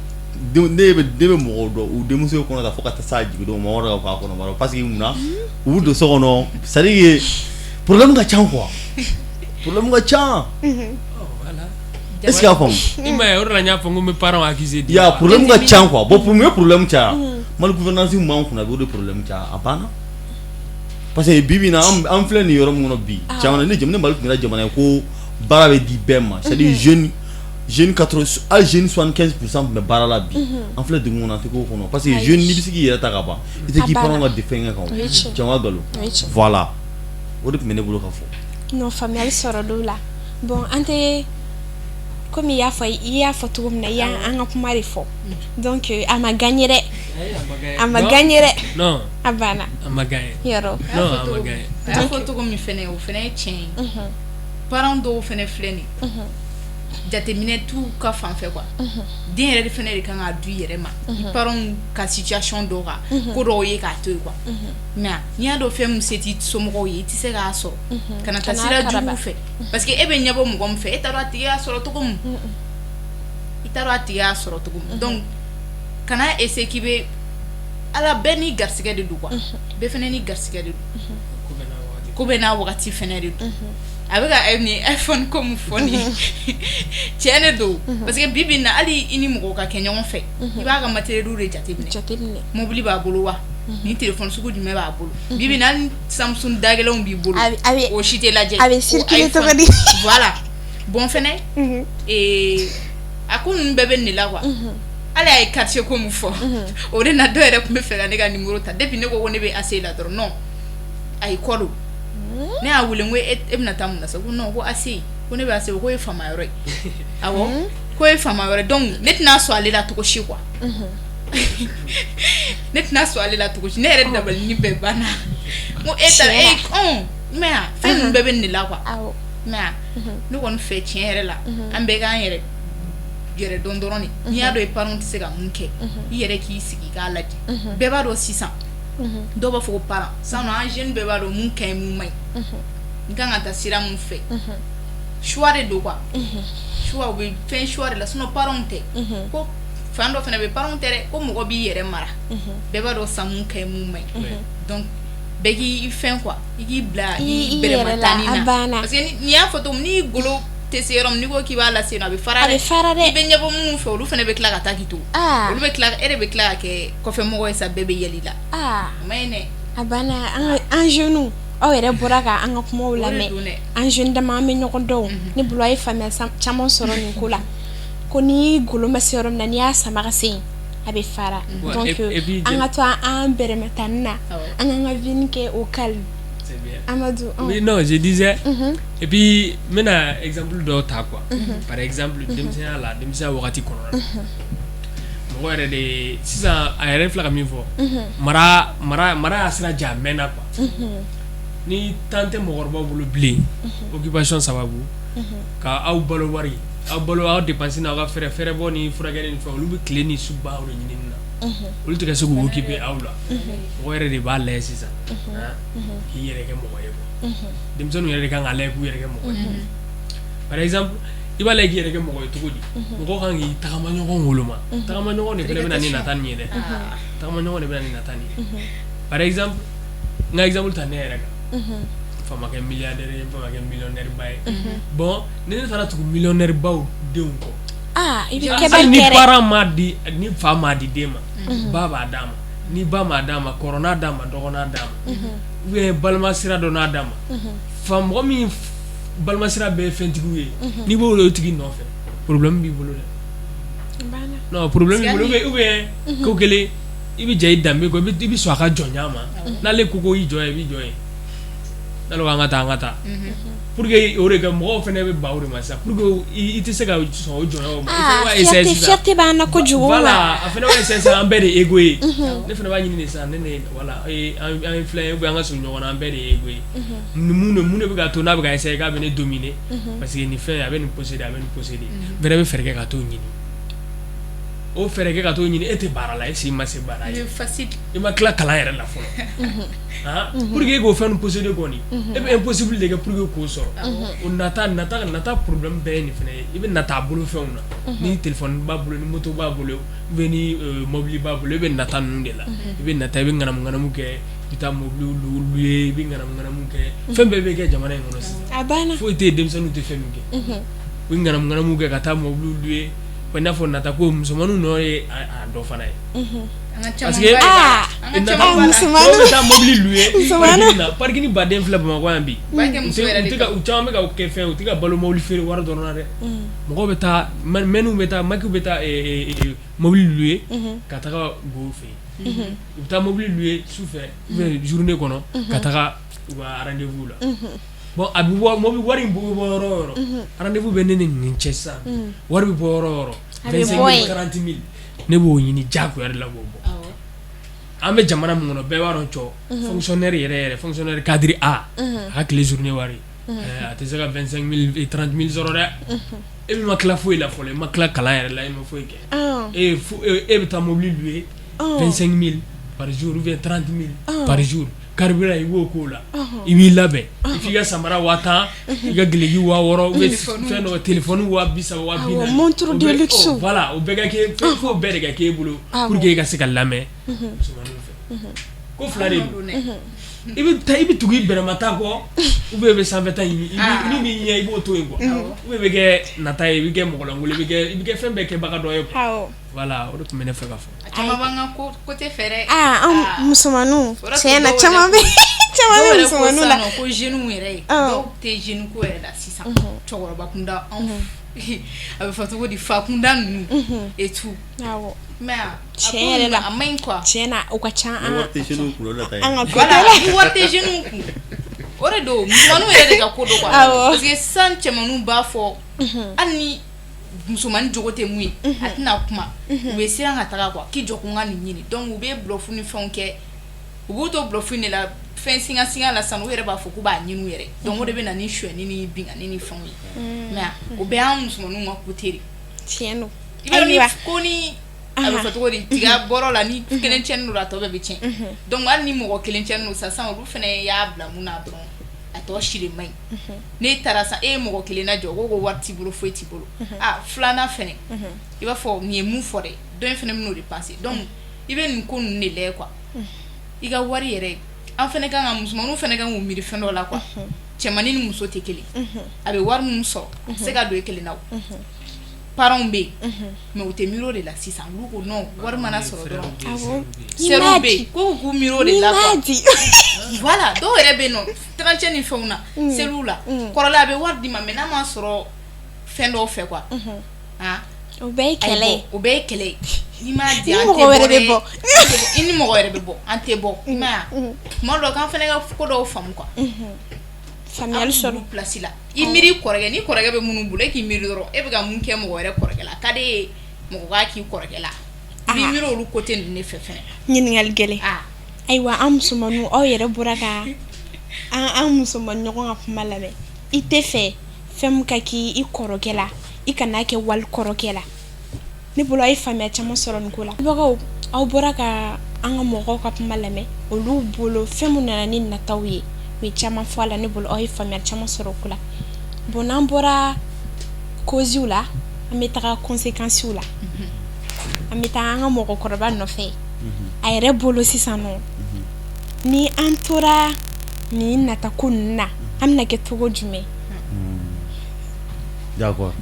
ne bɛ mɔgɔw dɔn, u denmuso ye kɔnɔ ta fo ka taa s'a jigin don, mɔgɔ wɛrɛ ka fɔ a kɔnɔbara, parce que munna u bɛ don so kɔnɔ, c'est à dire que problème ka ca quoi, problème ka ca. Est ce que y'a faamu? I m'a ye, o de la n y'a fɔ n ko n bɛ parents accuser. Il y a problème ka ca quoi. Bon, pour mun ye problème caya? Mal gouvernance min b'an kunna bi, o de problème caya, a banna. Parce que bi bi in na, an filɛ nin yɔrɔ min kɔnɔ bi, jamana ni jamana, Mali tun kɛra jamana ye ko baara bɛ di bɛɛ ma, c'est à dire jeune 80, hali jeune 75% tun bɛ baara la. Bi an filɛ degun kɔnɔ, an tɛ k'o kɔnɔ, parce que jeune, n'i bɛ se k'i yɛrɛ ta ka ban, i tɛ k'i parents ka fɛnkɛ kan. Tiɲɛ wa nkalon? Voilà, o de tun bɛ ne bolo ka fɔ. Non, faamuyali sɔrɔ l'o la. Bon, an tɛ komi i y'a fɔ cogo min na, i y'an ka kuma de fɔ, donc a ma gagné dɛ, a ma gagné dɛ. Non. A banna. A ma gagné. Yɔrɔ. Non, a ma gagné. A y'a fɔ cogo min fɛnɛ, o fɛnɛ ye tiɲɛ ye. Parents dɔw fɛnɛ filɛ nin ye, jateminɛ t'u ka fan fɛ quoi. Den yɛrɛ de fɛnɛ de kan k'a du i yɛrɛ ma, i parents ka situation dɔw kan, ko dɔw ye k'a to yen quoi. Mais n'i y'a dɔn fɛn min se t'i somɔgɔw ye, i tɛ se k'a sɔrɔ, kana taa sira jugu fɛ, parce que e bɛ ɲɛbɔ mɔgɔ min fɛ, e t'a dɔn a tigi y'a sɔrɔ cogo min, i t'a dɔn a tigi y'a sɔrɔ cogo min. Donc kana essayer k'i bɛ ala, bɛɛ n'i garisɛgɛ de don quoi, bɛɛ fɛnɛ n'i garisɛgɛ de don, ko bɛɛ n'a wagati fɛnɛ de don. A bɛ ka nin iPhone ko min fɔ nin ye, tiɲɛ de don, parce que bi bi in na, hali i ni mɔgɔw ka kɛ ɲɔgɔn fɛ, i b'a ka matériel de jateminɛ. Mobili b'a bolo wa, ni téléphone sugu jumɛn b'a bolo? Bi bi in na, hali Samsung da gɛlɛnw b'i bolo, o si tɛ lajɛ. A bɛ circuler cogo di? Voilà. Bon, fɛnɛ a ko ninnu bɛɛ bɛ nin de la quoi. Hali a ye quartier ko min fɔ, o de na, dɔw yɛrɛ tun bɛ fɛ ka ne ka numéro ta. Depuis ne ko ko ne bɛ ACI la dɔrɔn, non, ayi, kɔ don. Ne y'a wele, n ko e bɛna taa mun na sa? Ko non, ko ACI, ko ne bɛ ACI, ko ye faama yɔrɔ ye. Awɔ, ko ye faama yɔrɔ ye. Donc ne tɛna sɔn ale la cogo si quoi, ne tɛna sɔn ale la cogo si. Ne yɛrɛ dabalini bɛɛ banna. N ko e ta e ɔn, mais fɛn ninnu bɛɛ bɛ nin de la quoi. Mais ne kɔni fɛ, tiɲɛ yɛrɛ la, an bɛɛ k'an yɛrɛ yɛrɛ dɔn dɔrɔn de. N'i y'a dɔn i parents tɛ se ka mun kɛ, i yɛrɛ k'i sigi k'a lajɛ. Bɛɛ b'a dɔn sisan, dɔw b'a fɔ ko parent sisan, an jeune bɛɛ b'a dɔn mun ka ɲi, mun man ɲi, n kan ka taa sira mun fɛ. Choix de don quoi, choix, u bɛ fɛn choix de la, sinon parents tɛ ko fan dɔ fana bɛ, parents tɛ dɛ, ko mɔgɔ b'i yɛrɛ mara. Bɛɛ b'a dɔn sisan mun ka ɲi, mun man ɲi. Donc bɛɛ k'i fɛn quoi, i k'i bila i bɛrɛma na, parce que n'i y'a fɔ cogo min, n'i golo tɛ se yɔrɔ min, n'i ko k'i b'a lase yen nɔ, a bɛ fara. A bɛ fara dɛ. I bɛ ɲɛbɔ minnu fɛ, olu fana bɛ tila ka taa k'i to, olu bɛ tila, e de bɛ tila ka kɛ kɔfɛmɔgɔ ye sa, bɛɛ bɛ yɛlɛ i la. O ma ɲi dɛ. A banna. An jeunes, aw yɛrɛ bɔra ka an ka kumaw lamɛn, an jeune dama, an bɛ ɲɔgɔn dɔn. Ne bolo, a ye faamuya caman sɔrɔ nin ko la, ko ni golo ma se yɔrɔ min na, n'i y'a sama ka se yen, a bɛ fara. Donc an ka to an bɛrɛmɛtani na, an k'an ka vie kɛ au calme. Amadou. Oui, non, je disais, et puis n bɛna exemple dɔw ta quoi. Par exemple, denmisɛnya la, denmisɛnya wagati kɔnɔna na, mɔgɔ yɛrɛ de sisan, a yɛrɛ filɛ ka min fɔ, mara mara mara y'a sira jɛ a mɛnna quoi. Ni temps tɛ mɔgɔkɔrɔbaw bolo bilen, occupation sababu ka aw balo wari, aw balo, aw dépense, n'aw ka fɛrɛ fɛrɛbɔ ni furakɛli ni fɛn, olu bɛ tile ni su ban o de ɲinini na, olu tɛ ka se k'u occuper aw la. Mɔgɔ yɛrɛ de b'a lajɛ sisan k'i yɛrɛ kɛ mɔgɔ ye quoi. Denmisɛnninw yɛrɛ de kan k'a lajɛ k'u yɛrɛ kɛ mɔgɔ ye. Par exemple, I b'a lajɛ k'i yɛrɛ kɛ mɔgɔ ye cogo di, mɔgɔ kan k'i tagamaɲɔgɔn woloma. Tagamaɲɔgɔn de fana bɛ na ni nata nin ye dɛ, tagamaɲɔgɔn de bɛ na ni nata nin ye. Par exemple, n ka exemple ta ne yɛrɛ kan. Fa ma kɛ milliardaire ye, n fa ma kɛ millionnaire ba ye. Bon, ni ne taara tugu millionnaire baw denw kɔ, i bɛ kɛ hali ni parent m'a di, ni fa m'a di den ma, ba b'a d'a ma. Ni ba m'a d'a ma, kɔrɔ n'a d'a ma, dɔgɔ n'a d'a ma, ou bien balima sira dɔ n'a d'a ma. Fa mɔgɔ min balima sira bɛɛ ye fɛntigiw ye, n'i b'o o tigi nɔfɛ, problème b'i bolo dɛ. Non, problème b'i bolo. Ou bien ko kelen, i bɛ jɛ i danbe kɔ, i bɛ sɔn a ka jɔnya ma. N'ale ko i jɔ yen, i b'i jɔ yen. N'ale ko an ka taa, an ka taa, pour que o de kɛ mɔgɔw fana bɛ ban o de ma sisan, pour que i tɛ se ka sɔn o jɔnya o ma. Fierté b'an na kojugu. Voilà, a fana b'a essayer sisan, an bɛɛ de ye égaux ye. Ne fana b'a ɲini de sisan, ne ne voilà, an ye filan ye ou bien an ka surun ɲɔgɔn na, an bɛɛ de ye égaux ye. Mun de bɛ ka to n'a bɛ ka essayer k'a bɛ ne dominer? Parce que nin fɛn, a bɛ nin posséder, a bɛ nin posséder. N fana bɛ fɛɛrɛ kɛ ka t'o ɲini, o fɛɛrɛ kɛ ka t'o ɲini. E tɛ baara la, e si ma se baara ye, i ma tila kalan yɛrɛ la fɔlɔ. Ah, pour que e k'o fɛn posséder kɔni, e bɛ impossible de kɛ pour que k'o sɔrɔ. O nata nata nata problème bɛɛ ye nin fana ye. I bɛ nata a bolo fɛnw na, ni téléphone b'a bolo, ni moto b'a bolo, ou bien ni mobili b'a bolo, e bɛ nata ninnu de la. I bɛ nata, i bɛ ŋanamu ŋanamu kɛ, i bɛ taa mobili louer, i bɛ ŋanamu ŋanamu kɛ. Fɛn bɛɛ bɛ kɛ jamana in kɔnɔ sisan. A banna. Foyi tɛ yen denmisɛnninw tɛ fɛn min kɛ. U bɛ ŋanamu ŋanamu kɛ ka taa mobili louer. I n'a fɔ nata ko, musomaninw nɔ ye a dɔ fana ye. Parce que dɔw bɛ taa mobili louer parking na. Parking baden filɛ Bamakɔ yan bi. U caman bɛ ka kɛ fɛn, u tɛ ka balo mobili feere wari dɔrɔn na dɛ. Mɔgɔw bɛ taa, mɛniw bɛ taa, makiw bɛ taa mobili louer ka taga go fɛ yen. U bɛ taa mobili louer su fɛ ou bien journée kɔnɔ ka taga u ka rendez-vous la. Bon, a bɛ bɔ mobili wari in bɛ bɔ yɔrɔ o yɔrɔ, rendez-vous bɛ ne ni nin cɛ sisan, wari bɛ bɔ yɔrɔ o yɔrɔ, 25 000, 40 000, ne b'o ɲini diyagoya de la k'o bɔ. An bɛ jamana min kɔnɔ, bɛɛ b'a dɔn, cɔ fonctionnaire yɛrɛ yɛrɛ, fonctionnaire cadre A, a ka tile journée wari, a tɛ se ka 25 000, 30 000 sɔrɔ dɛ. E min ma tila foyi la fɔlɔ, i ma tila kalan yɛrɛ la, e ma foyi kɛ, e bɛ taa mobili louer 25 000 par jour ou bien 30 000 par jour, carburant i b'o k'o la, i b'i labɛn, i f'i ka samara 10 000, i ka gileki 6000 ou bien fɛn dɔ, téléphone 30 000, 40 000, montre de luxe. Voilà, o bɛɛ ka kɛ, fo bɛɛ de ka k'e bolo pour que e ka se ka lamɛn musomaninw fɛ. Ko fila de don: i bɛ taa, i bɛ tugu i bɛrɛmata kɔ, ou bien i bɛ sanfɛta ɲini. Min b'i ɲɛ, i b'o to yen quoi, ou bien i bɛ kɛ nata ye, i bɛ kɛ mɔgɔlankolon, i bɛ kɛ fɛn bɛɛ kɛbaga dɔ ye quoi. Voilà, o de tun bɛ ne fɛ ka fɔ. A caman b'an ka côté fɛ dɛ. Aa, an musomaninw, tiɲɛ na, caman bɛ musomaninw la. Ko jeunes yɛrɛ ye, dɔw tɛ jeune ko yɛrɛ la sisan, cɛkɔrɔba kunda, anw a bɛ fɔ cogo di, fa kunda ninnu et tout. Awɔ. Mais tiɲɛ yɛrɛ la, a man ɲi quoi. Tiɲɛ na, o ka ca an wari tɛ jeunes kun, o de la ta ye. An ka côté Voilà, la. Ni wari tɛ jeunes kun, o de don, musomaninw yɛrɛ de ka ko don quoi. Awɔ. Parce que sisan cɛmaninw b'a fɔ, hali ni musomanin jogo tɛ mun ye, a tɛna kuma, u bɛ siran ka taga quoi, k'i jɔ ko n ka nin ɲini. Donc u bɛ bluff ni fɛnw kɛ, u b'u to bluff de la, fɛn singa singa la sisan, u yɛrɛ b'a fɔ k'u b'a ɲini u yɛrɛ. Donc o de bɛ na ni sonyɛni ni binkanni ni fɛnw ye. Mais o bɛɛ y'an musomaninw ka côté de. Tiɲɛ don. I b'a dɔn ni Ayiwa. ko ni a bɛ fɔ cogo di, tiga bɔrɔ la, ni kelen tiɲɛni don, a tɔ bɛɛ bɛ tiɲɛ. Donc hali ni mɔgɔ kelen tiɲɛni don sisan, olu fana y'a bila mun na dɔrɔn, a tɔ si de man ɲi. Ne taara sisan, e ye mɔgɔ kelen lajɔ, ko wari t'i bolo, foyi t'i bolo. A filanan fɛnɛ, i b'a fɔ nin ye mun fɔ dɛ, dɔ in fɛnɛ bɛn'o de penser. Donc i bɛ nin ko ninnu de lajɛ quoi. I ka wari yɛrɛ, an fɛnɛ kan ka, musomaninw fɛnɛ kan k'u miiri fɛn dɔ la quoi. Cɛmannin ni muso tɛ kelen. A bɛ wari min sɔrɔ, a tɛ se ka don e kelen na. O parents bɛ yen, mais u tɛ miiri o de la sisan. Olu ko non, wari mana sɔrɔ dɔrɔn. Awɔ. Sœurs bɛ yen ko k'u miiri o de la N'i m'a quoi. di. Voilà, dɔw yɛrɛ bɛ yen nɔ, trente ni fɛnw na, seliw la, kɔrɔla a bɛ wari d'i ma, mais n'a ma sɔrɔ fɛn dɔw fɛ quoi, ah. O bɛɛ ye kɛlɛ ye. O bɛɛ ye kɛlɛ ye. N'i m'a di, I ni an mɔgɔ tɛ wɛrɛ bɔ bɛ dɛ. bɔ. I ni mɔgɔ wɛrɛ bɛ bɔ, an tɛ bɔ. I m'a ye wa, tuma dɔw k'an fana ka ko dɔw faamu quoi. Faamuyali sɔrɔ. Place la, i miiri kɔrɔkɛ, ni kɔrɔkɛ bɛ minnu bolo, e k'i miiri dɔrɔn, e bɛ ka mun kɛ mɔgɔ wɛrɛ kɔrɔkɛ la, a ka di e ye mɔgɔ k'a k'i kɔrɔkɛ la. I b'i miiri olu côté ninnu de fɛ fɛnɛ. Ɲininkali gɛlɛn. Ah. Ayiwa, an musomaninw, aw yɛrɛ bɔra ka an musoman ɲɔgɔn ka kuma lamɛn. I tɛ fɛ fɛn min ka k'i i kɔrɔkɛ la, i kana kɛ wali kɔrɔkɛ la. Ne bolo, a ye faamuya caman sɔrɔ nin ko la. Bagaw, aw bɔra ka an ka mɔgɔw ka kuma lamɛn. Olu bolo, fɛn min nana ni nataw ye, u ye caman fɔ a la. Ne bolo, aw ye faamuya caman sɔrɔ o ko la. Bon, n'an bɔra causes la, an bɛ taga conséquences la. An bɛ taa an ka mɔgɔkɔrɔba nɔfɛ a yɛrɛ bolo sisan nɔ. Ni an tora nin natako ninnu na, an bɛna kɛ cogo jumɛn? D'accord.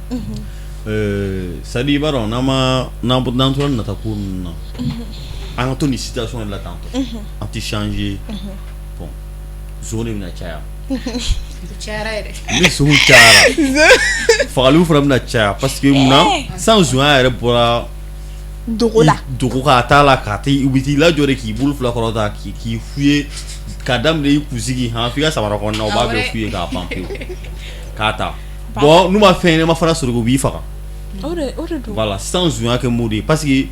C'est à dire, i b'a dɔn, n'an ma n'an tora natako ninnu na, an ka to nin situation de la tantôt, an tɛ changer. Bon, zon de bɛna caya. Cayara yɛrɛ. Ni zon cayara, fagaliw fana bɛna caya, parce que munna? San zonya yɛrɛ bɔra dogo la. Dogo k'a t'a la, k'a tɛ, u bɛ t'i lajɔ de k'i bolo fila kɔrɔta k'i fouiller k'a daminɛ i kunsigi han f'i ka samara kɔnɔna, u b'a bɛɛ fouiller k'a ban pewu k'a ta. Bon, n'u ma fɛn ɲɛnama fana sɔrɔ, u b'i faga. O de don. Voilà, sisan zonya kɛ m'o de ye, parce que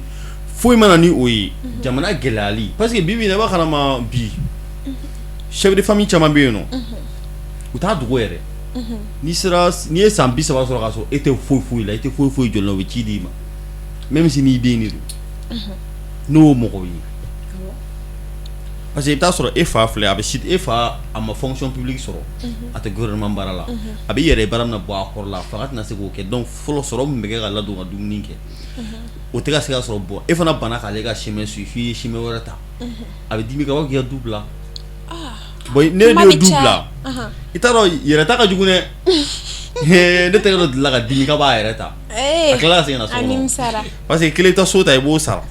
foyi mana ni o ye jamana gɛlɛyali, parce que bi bi in na, i b'a kalama bi, chef de famille caman bɛ yen nɔ, u t'a dogo yɛrɛ. N'i sera, n'i ye san 30 sɔrɔ k'a sɔrɔ e tɛ foyi foyi la, e tɛ foyi foyi jɔlen la, u bɛ ci d'i ma, même si n'i den de don, n'o y'o mɔgɔw ye. Parce que i bɛ taa sɔrɔ e fa filɛ, a bɛ si e fa, a ma fonction publique sɔrɔ, a tɛ gouvernement baara la, a bɛ yɛrɛ baara min na bɔ a kɔrɔ la, a fanga tɛna se k'o kɛ. Donc fɔlɔ, sɔrɔ min bɛ kɛ ka ladon ka dumuni kɛ, o tɛ ka se ka sɔrɔ. Bɔn, e fana banna k'ale ka chemin suivre, f'i ye chemin wɛrɛ ta, a bɛ dimi ka bɔ k'i ka du bila. Bon, ne Kuma de bɛ ye du caya. bila, i t'a dɔn yɛrɛ ta ka jugu dɛ. Ne tɛgɛ dɔ delila ka dimi k'a b'a yɛrɛ ta, a tilala ka segin ka na so A kɔnɔ. nimisara. Parce que kelen tɛ, so ta, i b'o sara,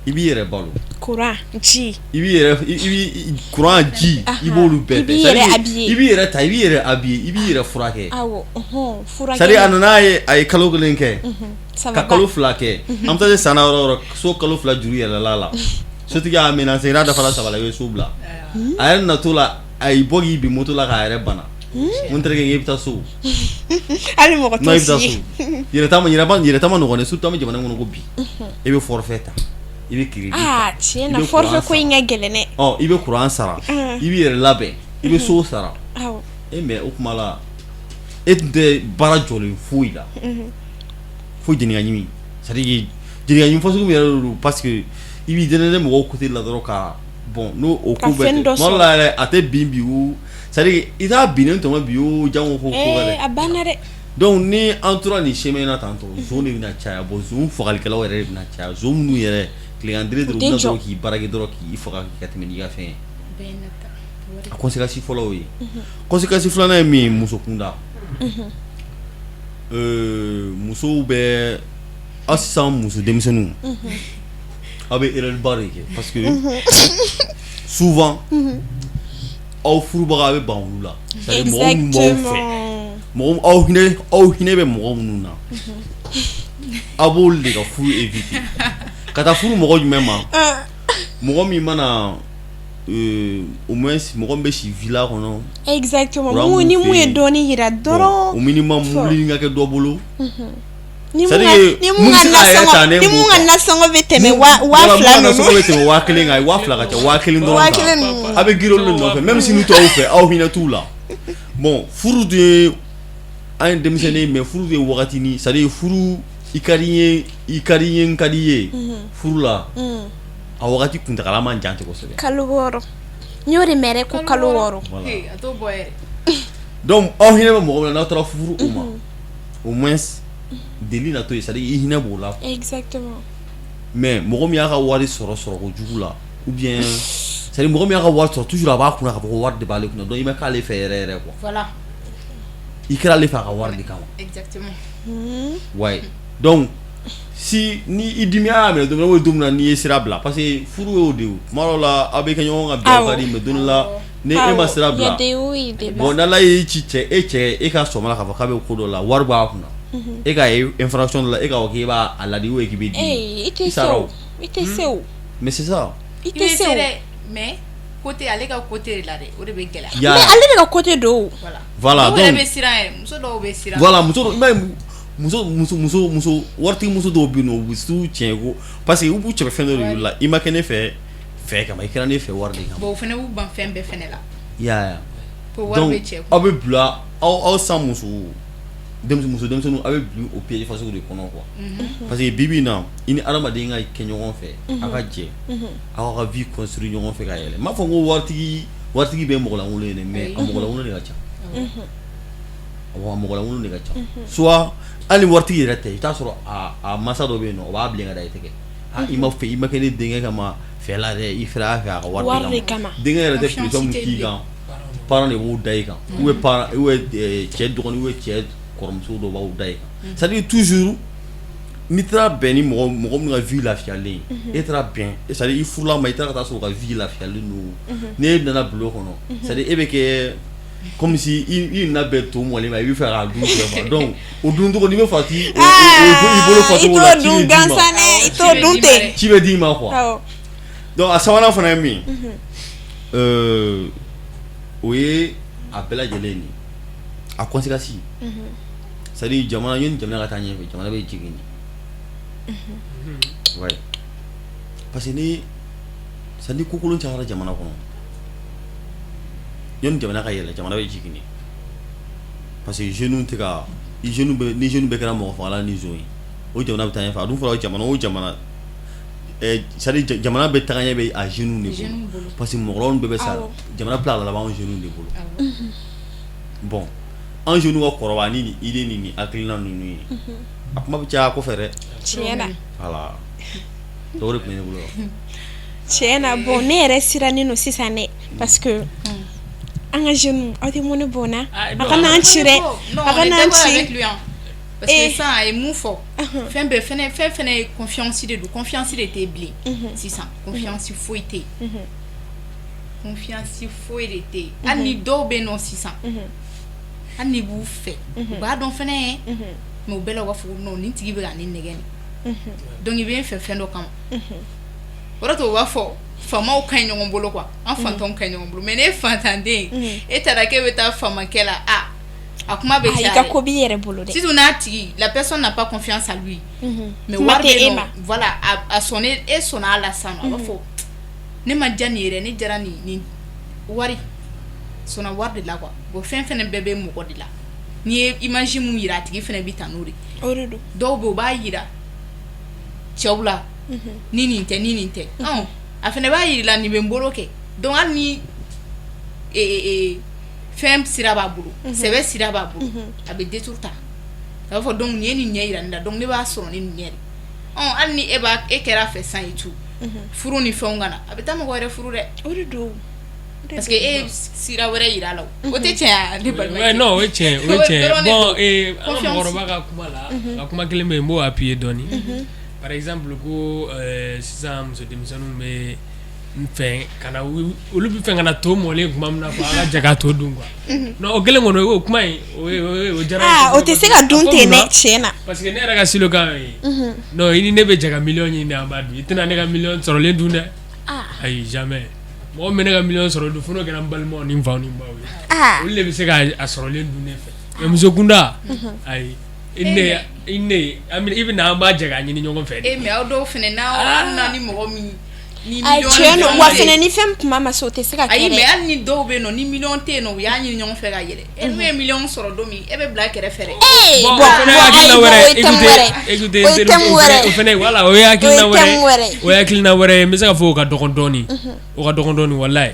i b'i yɛrɛ balo. Courant, ji. I b'i yɛrɛ i b'i courant, ji, i b'olu bɛɛ I b'i kɛ. yɛrɛ C'est-à-dire, habiller. i b'i yɛrɛ ta, i b'i yɛrɛ habiller, i b'i yɛrɛ furakɛ. Awɔ, furakɛli. C'est-à-dire, a nana ye, a ye kalo 1 kɛ Ça ka va kalo pas. 2 kɛ, an bɛ taa se san na, yɔrɔ o yɔrɔ, so kalo 2 juru yɛlɛla la, sotigi y'a menacé n'a dafara 3 la, i bɛ so bila. A yɛrɛ natɔ la, a y'i bɔ k'i bin moto la k'a yɛrɛ bana. Mun terikɛ, i bɛ taa so. Hali mɔgɔ Non, i t'o bɛ taa si so. ye. Yɛrɛ ta ma, yɛrɛ ta ma nɔgɔn dɛ, surtout an bɛ jamana in kɔnɔ ko bi, e bɛ forfait ta, i bɛ crédit ta, Ah, tiɲɛ i na, bɛ forfait courant ko in ka gɛlɛn dɛ. Ɔ, i bɛ courant sara, i b'i yɛrɛ labɛn, i bɛ so sara. E mais o kuma la, e tun tɛ baara jɔlen foyi la fo jɛnɛka ɲimi. C'est à dire, jɛnɛka ɲimi fasugu min yɛrɛ don, parce que i b'i dɛnɛnɛ mɔgɔw côté la dɔrɔn ka bon, n'o o Ka ko bɛɛ fɛn tɛ dɔ tuma dɔ sɔrɔ. la yɛrɛ, a tɛ bin bi o, c'est à dire, i t'a binnen tɔmɔ bi o, jango ko wɛrɛ. A banna dɛ. Donc ni an tora nin chemin na tantôt, zon de bɛna caya. Bon, zon fagalikɛlaw yɛrɛ de bɛna caya, zon minnu yɛrɛ tilegan dere dɔrɔn, u tɛ bɛna jɔ. dɔrɔn k'i barakɛ dɔrɔn k'i faga ka tɛmɛ n'i ka fɛn ye. Bɛɛ nata. A conséquence fɔlɔ y'o ye. Conséquence filanan ye min ye, muso kunda, musow bɛ aw sisan, muso denmisɛnninw, aw bɛ erreur ba de kɛ, parce que souvent aw furubaga, a bɛ ban olu la. C'est à dire, mɔgɔ minnu b'aw fɛ, mɔgɔ aw hinɛ bɛ mɔgɔ minnu na, aw b'olu de ka furu éviter ka taa furu mɔgɔ jumɛn ma? Mɔgɔ min mana au moins mɔgɔ min bɛ si villa kɔnɔ. Exactement. Courant Mun ni b'u mun fɛ ye yen. dɔɔni yira Bon, dɔrɔn. au minimum mobili ka kɛ dɔ bolo. Ni mun C'est-à-dire ka que ni mun mun bɛ ka se k'a yɛrɛ ta nasɔngɔ ne ni b'o mun ka kan. nasɔngɔ bɛ tɛmɛ Voilà, waa mun fila ka nasɔngɔ bɛ ninnu. tɛmɛ 1000 kan, 2000 ka ca, 1000 dɔrɔn Waa kan. kelen ninnu. A bɛ girin olu de nɔfɛ, même si n'u t'aw fɛ, aw hinɛ t'u la. Bon, furu dun ye, an ye denmisɛnnin ye, mais furu dun ye wagatinin, c'est à dire furu, i ka di n ye, i ka di n ye, n ka di i ye furu la, a wagati kuntagala man jan ten kosɛbɛ. Kalo 6. N y'o de mɛn dɛ, ko kalo 6. Voilà. Hey, a t'o bɔ yɛrɛ. Donc aw hinɛ bɛ mɔgɔ min na, n'aw taara furu o ma, au moins deli na to yen, c'est à dire i hinɛ b'o la. Exactement. Mais mɔgɔ min y'a ka wari sɔrɔ sɔrɔ kojugu la, ou bien c'est à dire mɔgɔ min y'a ka wari sɔrɔ, toujours a b'a kunna k'a fɔ ko wari de b'ale kunna, donc i ma k'ale fɛ yɛrɛ yɛrɛ quoi. Voilà. I kɛra ale fɛ a ka wari de kama. Exactement. Ouais, donc si ni i dimi y'a minɛ don min na, o don min na n'i ye sira bila, parce que furu y'o de ye o. Tuma dɔw la, aw bɛ kɛ ɲɔgɔn kan bi, aw ka di, mais don dɔ la ni e ma sira Il y a bila, des hauts et des bas. Bon, n'Ala y'i ci cɛ, e cɛ, e ka sɔmi a la k'a fɔ k'a bɛ ko dɔ la, wari b'a kunna, e k'a ye infraction dɔ la, e k'a fɔ k'e b'a a ladi ou k'i bɛ dimi, Eh, i tɛ i se sara o. o. I tɛ se o. Mais c'est ça. I I tɛ bɛ se se o. dɛ, mais côté ale ka côté de la dɛ, o de bɛ gɛlɛya. Ya. Mais ale de ka côté don o. Voilà. Voilà, Dɔw yɛrɛ donc bɛ siran yɛrɛ, muso dɔw bɛ siran. Voilà, muso dɔw, i m'a ye, muso muso muso muso waritigi muso dɔw bɛ yen nɔ, u bɛ s'u tiɲɛ ko parce que u b'u cɛ bɛ fɛn dɔ de y'u la, i ma kɛ ne fɛ fɛ kama, i kɛra ne fɛ wari de kama. Bon, o fana b'u ban fɛn bɛɛ fɛnɛ la. I y'a ye. Ko wari Donc bɛ cɛ kun. Aw bɛ bila, aw san muso denmisɛn, muso denmisɛnninw, aw bɛ bila o piège fasugu de kɔnɔ quoi, parce que bi bi in na, i ni adamaden ka kɛ ɲɔgɔn fɛ, aw ka jɛ aw ka vie construire ɲɔgɔn fɛ ka yɛlɛ. N m'a fɔ ko waritigi bɛ mɔgɔlankolon ye dɛ, mais a mɔgɔlankolon de ka ca. Awɔ, a mɔgɔlankolon de ka ca. Soit Hali waritigi yɛrɛ tɛ, i t'a sɔrɔ a masa dɔ bɛ yen nɔ, o b'a bilen ka da i tɛgɛ. I ma fɛ, i ma kɛ ne denkɛ kama fɛ la dɛ, i fɛrɛ a fɛ a ka wari kama. Denkɛ yɛrɛ tɛ pression min k'i kan, parent de b'o da i kan, ou bien ou bien cɛ dɔgɔnin ou bien cɛ kɔrɔmuso dɔ b'o da i kan. C'est à dire, toujours n'i taara bɛn ni mɔgɔ mɔgɔ min ka vie lafiyalen ye, e taara bɛn, c'est à dire i furula ma, i taara ka taa sɔrɔ u ka vie lafiyalen don, n'e nana bulon kɔnɔ, c'est à dire e bɛ kɛ comme si i nana bɛn to mɔlen ma, i bɛ fɛ k'a dun fɛ. Donc o dun cogo, n'i bɛ farati i bolo fɔcogo la, i t'o dun gansan dɛ, i t'o dun ten. Ci bɛ d'i ma quoi. Donc a sabanan fana ye min ye, o ye a bɛɛ lajɛlen nin a conséquence, c'est à dire jamana, yanni jamana ka taa ɲɛfɛ, jamana bɛ jigin de. Ouais, parce que ni, c'est à dire ko kolon cayara jamana kɔnɔ, yanni jamana ka yɛlɛ, jamana bɛ jigin de, parce que jeunes tɛ ka, jeunes bɛ, ni jeunes bɛɛ kɛra mɔgɔ fagala ni zon ye, o jamana bɛ taa ɲɛfɛ? A dun fɔra jamana o jamana, c'est à dire jamana bɛ taga ɲɛ bɛ a jeunes de bolo, parce que mɔgɔkɔrɔbaw bɛɛ bɛ sa, jamana bɛ tila ka laban anw jeunes de bolo. Bon, an jeunes ka kɔrɔbaya ni nin idée ni nin hakilina ninnu ye, a kuma bɛ caya kɔfɛ dɛ. Tiɲɛ na. Voilà, donc o de tun bɛ ne bolo. Tiɲɛ na. Bon, ne yɛrɛ sirannen don sisan dɛ, parce que an ka jeunes, aw tɛ mɔnɛ bɔ n na, a kana an ci dɛ, a kana an ci. Parce que sisan a ye mun fɔ, fɛn bɛɛ fɛnɛ, fɛn fɛnɛ ye confiance de don. Confiance de tɛ bilen sisan, confiance foyi tɛ yen, confiance foyi de tɛ yen. Hali ni dɔw bɛ yen nɔ sisan, hali ni b'u fɛ, u b'a dɔn fɛnɛ, mais u bɛɛ la u b'a fɔ ko non, nin tigi bɛ ka ne nɛgɛ nin, donc i bɛ n fɛ fɛn dɔ kama. O de to u b'a fɔ faamaw ka ɲi ɲɔgɔn bolo quoi, an fantanw ka ɲi ɲɔgɔn bolo. Mais ne ye fantanden, e taara k'e bɛ taa faamakɛ la, a a kuma bɛ caya. I ka ko b'i yɛrɛ bolo dɛ. Surtout n'a tigi, la personne n'a pas confiance à lui, mais wari bɛ yen nɔ, voilà, a sɔnnen, e sɔnna a la sisan nɔ, a b'a fɔ ne ma diya nin ye dɛ, ne diyara nin nin wari sɔnna wari de la quoi. Bon, fɛn fɛnɛ bɛɛ bɛ mɔgɔ de la. N'i ye image mun yira a tigi fɛnɛ bɛ ta n'o de. O de don. Dɔw bɛ yen, u b'a yira cɛw la ni nin tɛ, ni nin tɛ, a fɛnɛ b'a yira nin bɛ n bolo kɛ. Donc hali ni fɛn sira b'a bolo, sɛbɛ sira b'a bolo, a bɛ détour ta, a b'a fɔ donc nin ye nin ɲɛ yira ne la, donc ne b'a sɔrɔ ni nin ɲɛ de. Hali ni e b'a, e kɛra a fɛ san et tout, furu ni fɛnw ka na, a bɛ taa mɔgɔ wɛrɛ furu dɛ. O de don. Parce que e ye sira wɛrɛ yira a la, o tɛ tiɲɛ ye ne balimakɛ? Non, o ye tiɲɛ, o ye tiɲɛ. Bon, an ka mɔgɔkɔrɔba ka kuma la, ka kuma kelen bɛ yen, n b'o appuyer dɔɔni. Par exemple, ko sisan muso denmisɛnninw bɛ n fɛ ka na, olu bɛ fɛ ka na to mɔlen tuma min na quoi, an ka jɛ ka to dun quoi. Non, o kelen kɔni, o kuma in, o diyara n ye. O tɛ se ka dun ten dɛ, tiɲɛ na. Parce que ne yɛrɛ ka slogan ye, non, i ni ne bɛ jɛ ka miliyɔn ɲini, an b'a dun. I tɛna ne ka miliyɔn sɔrɔlen dun dɛ. Ayi, jamais. Mɔgɔ min bɛ ne ka miliyɔn sɔrɔ dun, fo n'o kɛra n balimaw ni n faw ni n baw ye. Olu de bɛ se ka a sɔrɔlen dun ne fɛ. Mais muso kunda, ayi. I ne i ne i bɛ na, an b'a jɛ k'a ɲini ɲɔgɔn fɛ. E, mais aw dɔw fɛnɛ, n'aw hali n'a ni mɔgɔ min ni miliyɔn, tiɲɛ don wa fɛnɛ, ni fɛn kuma ma se, o tɛ se ka kɛ. Ayi, mais hali ni dɔw bɛ yen nɔ, ni miliyɔn tɛ yen nɔ, u y'a ɲini ɲɔgɔn fɛ ka yɛlɛ. E n'u ye miliyɔn sɔrɔ don min, e bɛ bila kɛrɛfɛ dɛ. Bon, o fɛnɛ ye hakilina wɛrɛ ye. Écoutez, écoutez, o fɛnɛ, voilà, o ye hakilina wɛrɛ, o ye hakilina wɛrɛ ye. N bɛ se ka fɔ o ka dɔgɔn dɔɔni, o ka dɔgɔn dɔɔni, walayi.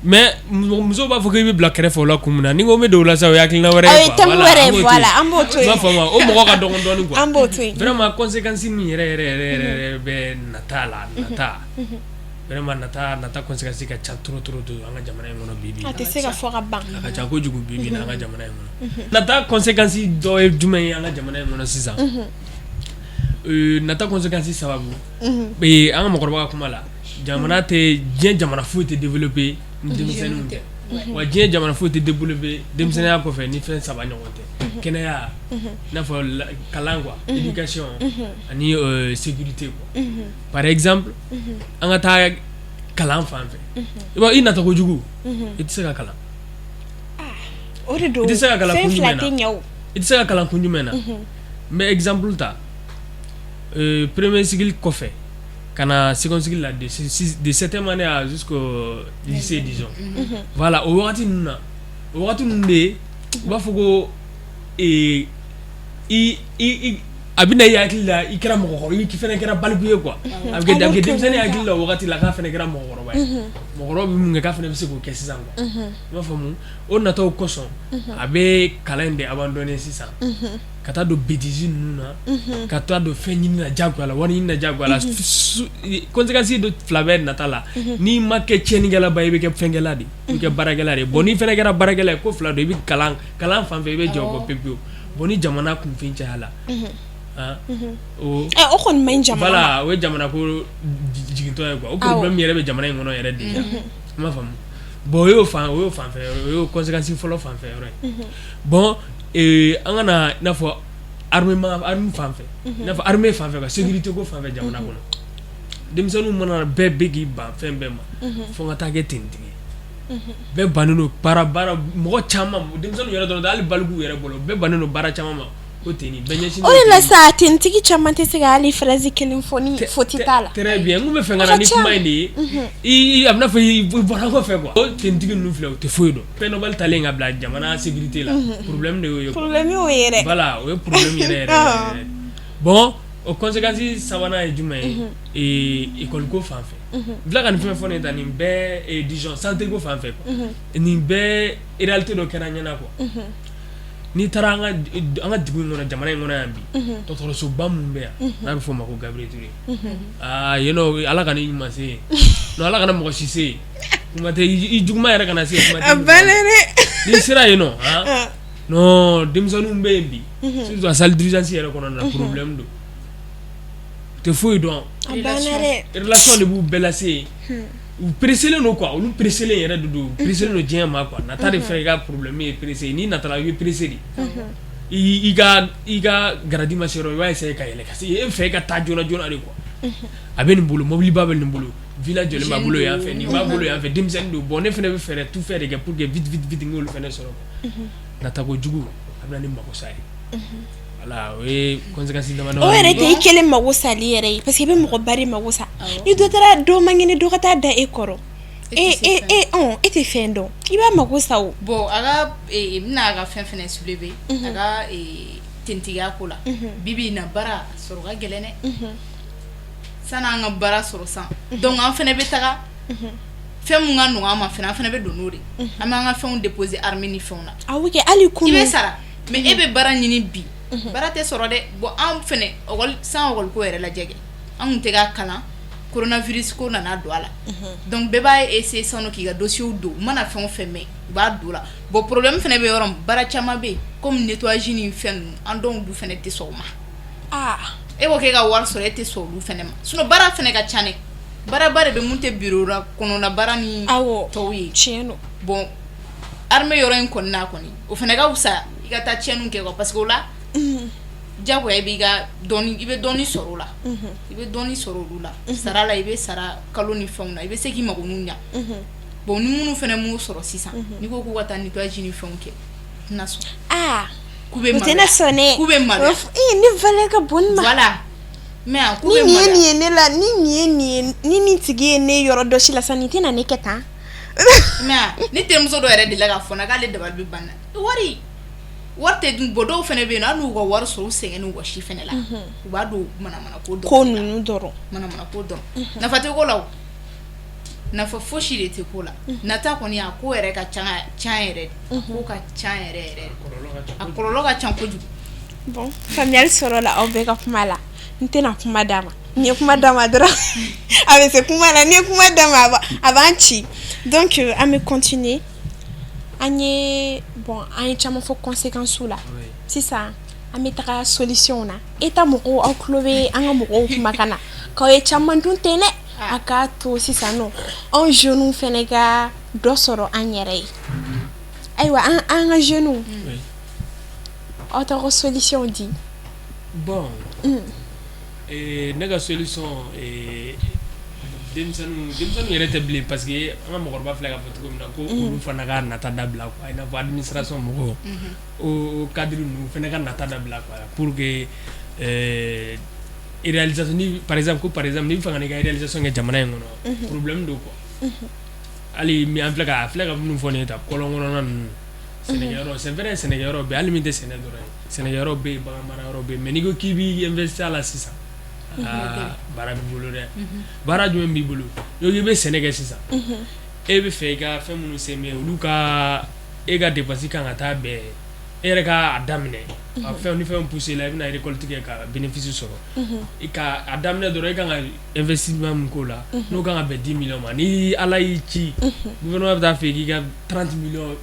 Mais musow b'a fɔ k'i bɛ bila kɛrɛfɛ o la kun min na, ni ko n bɛ don o la sisan, o ye hakilina wɛrɛ ye. O ye thème wɛrɛ ye, voilà, an b'o to yen. I b'a faamu, o mɔgɔ ka dɔgɔn dɔɔni quoi. An b'o to yen. Vraiment, conséquence min yɛrɛ yɛrɛ yɛrɛ yɛrɛ bɛ nata la, nata vraiment, nata conséquence ka ca trop trop trop an ka jamana in kɔnɔ bi bi. A tɛ se ka fɔ ka ban. A ka ca kojugu bi bi in na an ka jamana in kɔnɔ. Nata conséquence dɔ ye jumɛn ye an ka jamana in kɔnɔ sisan? Nata conséquence sababu, an ka mɔgɔkɔrɔba ka kuma la, jamana tɛ, diɲɛ jamana foyi tɛ développer ni denmisɛnninw tɛ. Wa diɲɛ jamana foyi tɛ développer denmisɛnninya kɔfɛ ni fɛn saba ɲɔgɔn tɛ: kɛnɛya, i n'a fɔ kalan quoi, éducation, ani sécurité quoi. Par exemple, an ka taa kalan fan fɛ, i b'a i nata kojugu, i tɛ se ka kalan. O de don. I tɛ se ka kalan fɛn kun fila jumɛn tɛ na? ɲɛ o. I tɛ se ka kalan kun jumɛn na? N bɛ exemple ta, premier cycle kɔfɛ ka na second cycle la, de septième année à jusqu'au lycée, disons, voilà. O wagati ninnu na, o wagati ninnu de, u b'a fɔ ko i i i A bɛ na i hakili la i kɛra mɔgɔkɔrɔba, i fana kɛra baliku ye quoi. A bɛ kɛ denmisɛnnin hakili la o wagati la k'a fana kɛra mɔgɔkɔrɔba ye, mɔgɔkɔrɔba bɛ mun kɛ, k'a fana bɛ se k'o kɛ sisan quoi. I b'a faamu, o nataw kosɔn a bɛ kalan in de abandonner sisan ka taa don bêtise ninnu na, ka taa don fɛn ɲini na diyagoya la, wari ɲini na diyagoya la. Conséquence dɔ fila bɛ nata la: n'i ma kɛ tiɲɛnikɛlaba ye, i bɛ kɛ fɛnkɛla de, i bɛ kɛ baarakɛla de. Bon, n'i fana kɛra baarakɛla ye, ko fila don, i bɛ kalan kalan fan fɛ, i bɛ jɛ o kɔ pewu pewu. Bon, ni jamana kunfin caya la, o o kɔni man ɲi jamana ma. Voilà, o ye jamana ko jigintɔ ye quoi. O problème yɛrɛ bɛ jamana in kɔnɔ yɛrɛ déjà, i m'a faamu. Bon, o y'o fanfɛ, o y'o conséquence fɔlɔ fanfɛ yɔrɔ ye. Bon, an ka na i n'a fɔ armement, arme fan fɛ, i n'a fɔ armée fan fɛ, ka sécurité ko fan fɛ jamana kɔnɔ. Denmisɛnninw mana bɛɛ bɛ k'i ban fɛn bɛɛ ma fo n ka taa kɛ tenitigi ye. Bɛɛ bannen don baara baara, mɔgɔ caman, denmisɛnninw yɛrɛ dɔrɔn tɛ, hali balikuw yɛrɛ bolo, bɛɛ bannen don baara caman ma ko tenue bɛɛ ɲɛsinnen. O de la sa, tenitigi caman tɛ se ka hali phrase kelen fɔ ni faute t'a la. Très bien, n kun bɛ fɛ ka na ni kuma in de ye. I a bɛ n'a fɔ i bɔra kɔfɛ quoi. O tenitigi ninnu filɛ, u tɛ foyi dɔn. Prix Nobel talen ka bila jamana sécurité la, problème de y'o ye. Problème y'o ye dɛ. Voilà, o ye problème yɛrɛ yɛrɛ yɛrɛ. Bon, o conséquence sabanan ye jumɛn ye? École ko fan fɛ, n filɛ ka nin fɛn fɔ nin ta, nin bɛɛ, disons santé ko fan fɛ quoi, nin bɛɛ réalité dɔ kɛra n ɲɛna quoi. N'i taara an ka dugu in kɔnɔ, jamana in kɔnɔ yan bi, dɔgɔtɔrɔsoba min bɛ yan n'a bɛ f'o ma ko Gabriel Touré, aa, yen nɔ, Ala ka n'i ɲuman se yen non, Ala kana mɔgɔ si se yen, kuma tɛ i juguman yɛrɛ kana se yen, kuma tɛ. A banna dɛ. N'i sera yen nɔ, han non, denmisɛnninw bɛ yen bi, surtout a salle d'urgence yɛrɛ kɔnɔna na, problème don, u tɛ foyi dɔn. A banna dɛ. Relation de b'u bɛɛ lase yen. U pressélen don quoi, olu pressélen yɛrɛ de don, u pressélen don diɲɛ ma quoi. Nata de fɛ i ka problème ye pressé, n'i natala i bɛ pressé de, i ka grade ma se yɔrɔ, i b'a essayer ka yɛlɛ ka se e fɛ, i ka taa joona joona de quoi. A bɛ nin bolo, mobiliba bɛ nin bolo, villa jɔlen b'a bolo yan fɛ, nin b'a bolo yan fɛ, denmisɛnnin don. Bon, ne fana bɛ fɛɛrɛ tout fait de kɛ pour que vite vite vite n k'olu fana sɔrɔ. Nata kojugu a bɛ na ni makosa ye. Voilà, o ye conséquence damadɔ. O yɛrɛ tɛ i kelen mago sali yɛrɛ ye, parce que i bɛ mɔgɔ ba de mago sa. Ni dɔ taara, dɔ man kɛnɛ, dɔ ka taa da e kɔrɔ, e e e e tɛ fɛn dɔn, i b'a mago sa o. Bon, a ka n bɛna a ka fɛn fɛnɛ soulever, a ka tentigiya ko la. Bi bi in na, baara sɔrɔ ka gɛlɛn dɛ. San'an ka baara sɔrɔ san, donc an fɛnɛ bɛ taga fɛn mun ka nɔgɔn an ma fɛnɛ, an fɛnɛ bɛ don n'o de, an b'an ka fɛnw déposer armée ni fɛnw na. Awɔ kɛ, hali kunun. I bɛ sara, mais e bɛ baara ɲini bi, baara tɛ sɔrɔ dɛ. Bon, an fɛnɛ école san, école ko yɛrɛ lajɛ kɛ, an kun tɛ ka kalan, coronavirus ko nana don a la. Donc bɛɛ b'a essayer sisan nɔ k'i ka dossier don, u mana fɛn o fɛn mɛn, u b'a don la. Bon, problème fɛnɛ bɛ yɔrɔ min, baara caman bɛ yen comme nettoyage ni fɛn ninnu, an dɔw du fɛnɛ tɛ sɔn o ma. E ko k'e ka wari sɔrɔ, e tɛ sɔn olu fɛnɛ ma. Sinon baara fɛnɛ ka ca dɛ, baaraba de bɛ mun tɛ bureau la kɔnɔna baara ni tɔw ye. Tiɲɛ don. Bon, armée yɔrɔ in kɔni n'a kɔni, o fɛnɛ ka fisa i ka taa tiɲɛniw kɛ quoi, parce que o la diyagoya i b'i ka dɔɔni, i bɛ dɔɔni sɔrɔ o la, i bɛ dɔɔni sɔrɔ olu la sara la, i bɛ sara kalo ni fɛnw na, i bɛ se k'i mago n'u ɲa. Bon, ni minnu fɛnɛ m'o sɔrɔ sisan, n'i ko k'u ka taa nettoyage ni fɛnw kɛ, u tɛna sɔn. K'u bɛ U tɛna sɔn dɛ. K'u bɛ maloya. Ee, ne valeur ka bon nin ma. Voilà, mais k'u Ni bɛ nin ye maloya. nin ye ne la, ni nin ye nin ye, ni nin tigi ye ne yɔrɔ dɔ si la sisan, nin tɛna ne kɛ tan. Mais ne terimuso dɔ yɛrɛ delila k'a fɔ n na k'ale dabali bɛ ban na, wari wari tɛ dun. Bɔn, dɔw fɛnɛ bɛ yen nɔ, hali n'u ka wari sɔrɔ, u sɛgɛn n'u wɔsi fɛnɛ la, u b'a don manamana ko dɔrɔn ko de la. Ninnu dɔrɔn. Manamana ko dɔrɔn, nafa tɛ ko la, o nafa fosi de tɛ ko la. Nata kɔni, a ko yɛrɛ ka ca ca yɛrɛ de, a ko ka ca yɛrɛ yɛrɛ de, a kɔlɔlɔ ka ca kojugu. Bon, faamuyali sɔrɔ la aw bɛɛ ka kuma la. N tɛna kuma d'a ma, n ye kuma d'a ma dɔrɔn a bɛ se kuma la, n ye kuma d'a ma a b'an ci. Donc an bɛ continuer. An ye, bon, an ye caman fɔ conséquences la, sisan an bɛ taga solution na. État mɔgɔw, aw tulo bɛ an ka mɔgɔw kumakan na k'aw ye caman dun ten dɛ. A k'a to sisan nɔ, anw jeunes fɛnɛ ka dɔ sɔrɔ an yɛrɛ ye. Ayiwa, an ka jeunes, aw t'aw ka solution di. Bon, ne ka solution, denmisɛnninw yɛrɛ tɛ bilen, parce que an ka mɔgɔkɔrɔba filɛ k'a fɔ cogo min na ko olu fana ka nata dabila quoi, i n'a fɔ administration mɔgɔw, o cadre ninnu fana ka nata dabila quoi, pour que réalisation ni par exemple, ko par exemple n'i bɛ fɛ ka n'i ka réalisation kɛ jamana in kɔnɔ, problème don quoi. Hali min an filɛ ka a filɛ ka minnu fɔ nin ye tan, kɔlɔn kɔnɔna ninnu, Sɛnɛkɛyɔrɔ, c'est vrai, sɛnɛkɛyɔrɔ bɛ yen, hali min tɛ sɛnɛ dɔrɔn ye, sɛnɛkɛyɔrɔ bɛ yen, bagan mara yɔrɔ bɛ yen, mais n'i ko k'i b'i investir a la sisan, aa, baara b'i bolo dɛ. Baara jumɛn b'i bolo? N'i ko k'i bɛ sɛnɛ kɛ sisan, e bɛ fɛ i ka fɛn minnu semer, olu ka e ka dépense kan ka taa bɛn e yɛrɛ ka a daminɛ, a fɛn ni fɛn poussé la, i bɛna récolte kɛ ka bénéfice sɔrɔ. I ka a daminɛ dɔrɔn, e kan ka investissement min k'o la, n'o kan ka bɛn 10 millions ma, ni Ala y'i ci, gouvernement bɛ taa fɛ k'i ka 30 millions,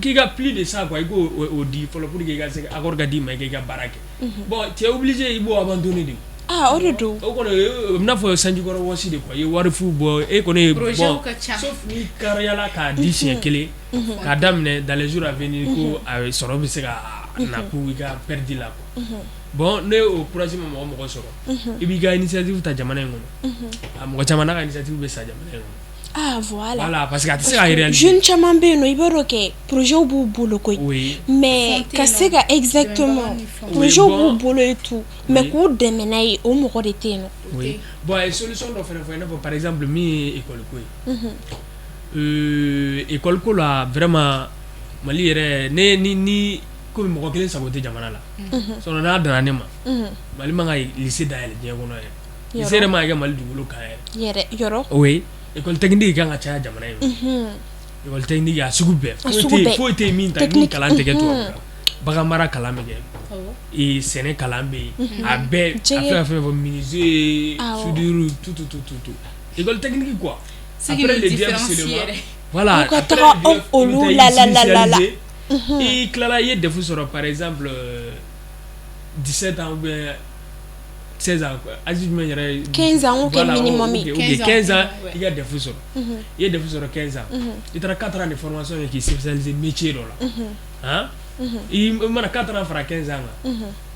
k'i ka plus de ça quoi, i k'o o di fɔlɔ pour que i ka se accord ka d'i ma, i k'i ka baara kɛ. Bon, tu es obligé, i b'o abandonner de. Ah, o de don. O kɔni, o bɛ n'a fɔ sanjikɔrɔ wɔsi de quoi, i ye wari fu bɔ e kɔni ye. Projet ka ca. Sauf ni kariyala k'a di siɲɛ kelen k'a daminɛ, dans les jours à venir, ko a sɔrɔ bɛ se ka na ku i ka perte la quoi. Bon, ne o courage ma mɔgɔ mɔgɔ sɔrɔ, i b'i ka initiative ta jamana in kɔnɔ, a mɔgɔ caman n'a ka initiative bɛ sa jamana in kɔnɔ. Ah, voilà. Voilà, parce que a tɛ se ka réaliser. Jeune caman bɛ yen nɔ, i b'a dɔn kɛ projet b'u bolo koyi. Mais Fɛn tɛ ka yen se nɔ. ka, exactement, Dɛmɛbagaw ni fɛnw. Projet Bon. b'u bolo et tout, mais k'u dɛmɛ n'a ye, o mɔgɔ de tɛ yen nɔ. Oui. Bon, a ye solution dɔ fana fɔ, i n'a fɔ par exemple min ye école ko ye. École ko la, vraiment, Mali yɛrɛ, ne ni komi mɔgɔ kelen sago tɛ jamana la. Sinon n'a danna ne ma, Mali man ka lycée dayɛlɛ diɲɛ kɔnɔ yɛrɛ. Lycée yɛrɛ man ka kɛ Mali dugukolo kan yɛrɛ. Yɛrɛ yɔrɔ. Oui. École technique kan ka caya jamana in kɔnɔ. École technique a sugu bɛɛ. A Foyi sugu tɛ yen, bɛɛ. foyi tɛ yen min ta min Technique. kalan tɛ kɛ tubabu la. Bagan mara kalan bɛ kɛ. Ee, sɛnɛ kalan bɛ yen. A bɛɛ, a Jɛgɛ. fɛn fɛn fɔ, menuisier, soudure, tout tout tout tout tout. École technique quoi. Ce qui Après nous le DEF différencie seulement. yɛrɛ. Voilà. U ka Après taga le DEF, i bɛ olu taa i la la la la la. spécialiser. I tilala, i ye DEF sɔrɔ par exemple 17 ans ou bien 16 ans quoi. Âge jumɛn yɛrɛ? 15 ans, ou kɛ Voilà, minimum ye. Ok, 15 ans, 15 ans, ouais. i ka DEF sɔrɔ. I ye DEF sɔrɔ 15 ans. I taara 4 ans de formation kɛ k'i spécialiser métier dɔ la. Han? I mana 4 ans fara 15 ans kan.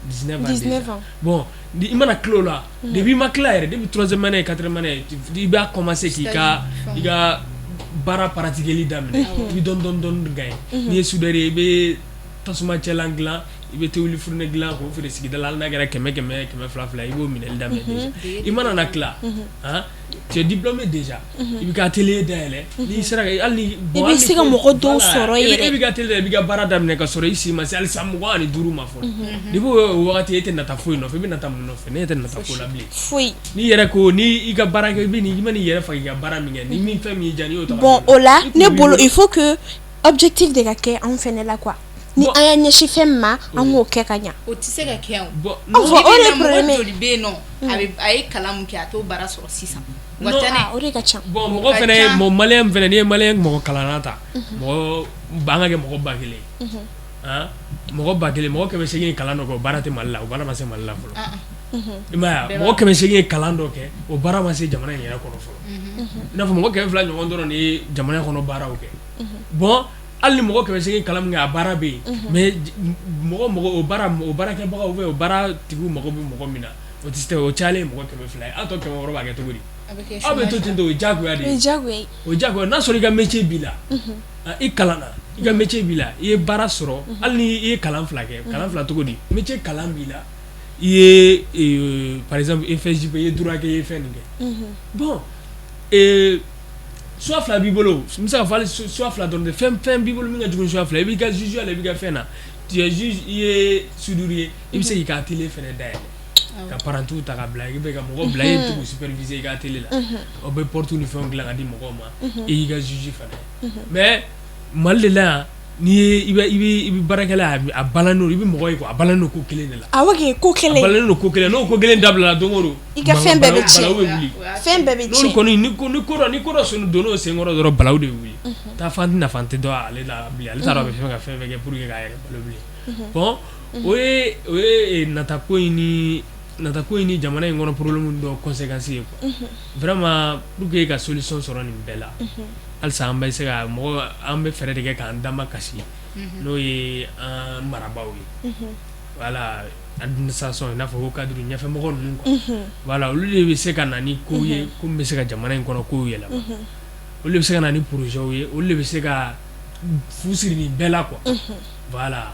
19 ans 19 déjà. ans. Bon, i mana tila o la, depuis i ma tila yɛrɛ, depuis troisième année, quatrième année, i b'a commencer k'i ka Stage, i ka baara pratiquer daminɛ. I bɛ dɔɔni dɔɔni dɔɔni gagner. N'i ye soudeur ye, i bɛ tasuma cɛlan dilan, i bɛ tobili fourneau dilan k'o feere sigida la, hali n'a kɛra 100 100, 200 200, i b'o minɛli daminɛ déjà. I mana na tila, han, tu es diplômé déjà. I b'i ka atelier dayɛlɛ. N'i sera ka hali ni bon, I bɛ hali ni se ka mɔgɔ dɔw sɔrɔ yɛrɛ. E b'i ka atelier dayɛlɛ, i b'i ka baara daminɛ ka sɔrɔ i si ma se hali san 25 ma fɔlɔ. Depuis o wagati, e tɛ nata foyi nɔfɛ, i bɛ nata mun nɔfɛ? Ne tɛ nata ko la bilen. Foyi. N'i yɛrɛ ko ni i ka baara kɛ, i bɛ nin, i mana i yɛrɛ faga i ka baara min kɛ, ni min fɛn min y'i diya, n'i y'o ta ka Bon, d'o ma. o la, I kun ne b'i bolo, il faut que objectif de ka kɛ anw fɛnɛ la quoi. Ni an y'an ɲɛsin fɛn min ma, an k'o kɛ ka ɲa. O tɛ se ka kɛ o. Bon, An fɔ o de ye mɔgɔ problème ye. joli bɛ yen nɔ, a bɛ a ye kalan min kɛ, a t'o baara sɔrɔ sisan. Wa Non. tɛ ne. Ah, o de ka ca. Bon, O mɔgɔ ka fɛnɛ ye ca. mɔgɔ malien fɛnɛ, n'i ye malien mɔgɔ kalanna ta, mɔgɔ an ka kɛ mɔgɔ 1000 ye, han, mɔgɔ 1000, mɔgɔ 800 ye kalan dɔ kɛ, o baara tɛ Mali la, o baara ma se Mali la fɔlɔ. I m'a ye wa? Mɔgɔ 800 ye kalan dɔ kɛ, o baara ma se jamana in yɛrɛ kɔnɔ fɔlɔ. I n'a fɔ mɔgɔ 200 ɲɔgɔn dɔrɔn de ye jamana kɔnɔ baaraw kɛ. Bon, hali ni mɔgɔ 800 kalan min kɛ, a baara bɛ yen, mais mɔgɔ mɔgɔ o baara, o baarakɛbagaw ou bien o baara tigiw mago bɛ mɔgɔ min na, o tɛ se, o cayalen ye mɔgɔ 200 ye. Aw tɔ 600 b'a kɛ cogo di? A bɛ kɛ Aw bɛ to ten tɔ, o ye diyagoya de O ye ye. diyagoya ye. O ye diyagoya. N'a sɔrɔ i ka métier b'i la, ah, i kalanna, i ka métier b'i la, i ye baara sɔrɔ, hali ni i ye kalan fila kɛ, kalan fila cogo di? Métier kalan b'i la, i ye par exemple FSJP, i ye droit kɛ, i ye fɛn nin kɛ. Bon, choix fila b'i bolo, n bɛ se ka fɔ hali choix fila dɔrɔn tɛ, fɛn fɛn b'i bolo min ka jugu ni choix fila, i b'i ka juge la, i b'i ka fɛn na, tu es juge, i ye soudure ye, i bɛ se k'i ka atelier fɛnɛ dayɛlɛ, ka parantiw ta ka bila, i bɛ ka mɔgɔw bila, e bɛ to k'u superviser i ka atelier la, aw bɛ porte ni fɛnw dilan ka di mɔgɔw ma, i y'i ka juge fana ye. Mais Mali de la yan, n'i ye i bɛ baarakɛla, a balannen don, i bɛ mɔgɔ ye quoi, a balannen don ko kelen de la. Awɔ kɛ, ko A kelen. balannen don ko kelen, n'o ko kelen dabilala don o don, I ka fɛn bɛɛ bɛ tiɲɛ. balawu bɛ wuli. Fɛn bɛɛ bɛ N'olu tiɲɛ. kɔni ni ko dɔ sen donn'o senkɔrɔ dɔrɔn, balawu de bɛ wuli. Taa fan tɛ nafa tɛ dɔn ale la bilen, ale t'a dɔn a bɛ fɛn ka fɛn fɛn kɛ pour que k'a yɛrɛ balo bilen. Bon, o ye natako in ni jamana in kɔnɔ problème dɔ conséquence ye quoi. Vraiment, pour que ka solution sɔrɔ nin bɛɛ la, halisa an bɛ se ka mɔgɔ, an bɛ fɛɛrɛ de kɛ k'an dama kasi, n'o ye an marabaaw ye, voilà, administration, i n'a fɔ ko cadre ɲɛfɛmɔgɔ ninnu quoi. Voilà, olu de bɛ se ka na ni kow ye, ko min bɛ se ka jamana in kɔnɔ kow yɛlɛma. Olu de bɛ se ka na ni projet ye, olu de bɛ se ka fu siri nin bɛɛ la quoi. Voilà,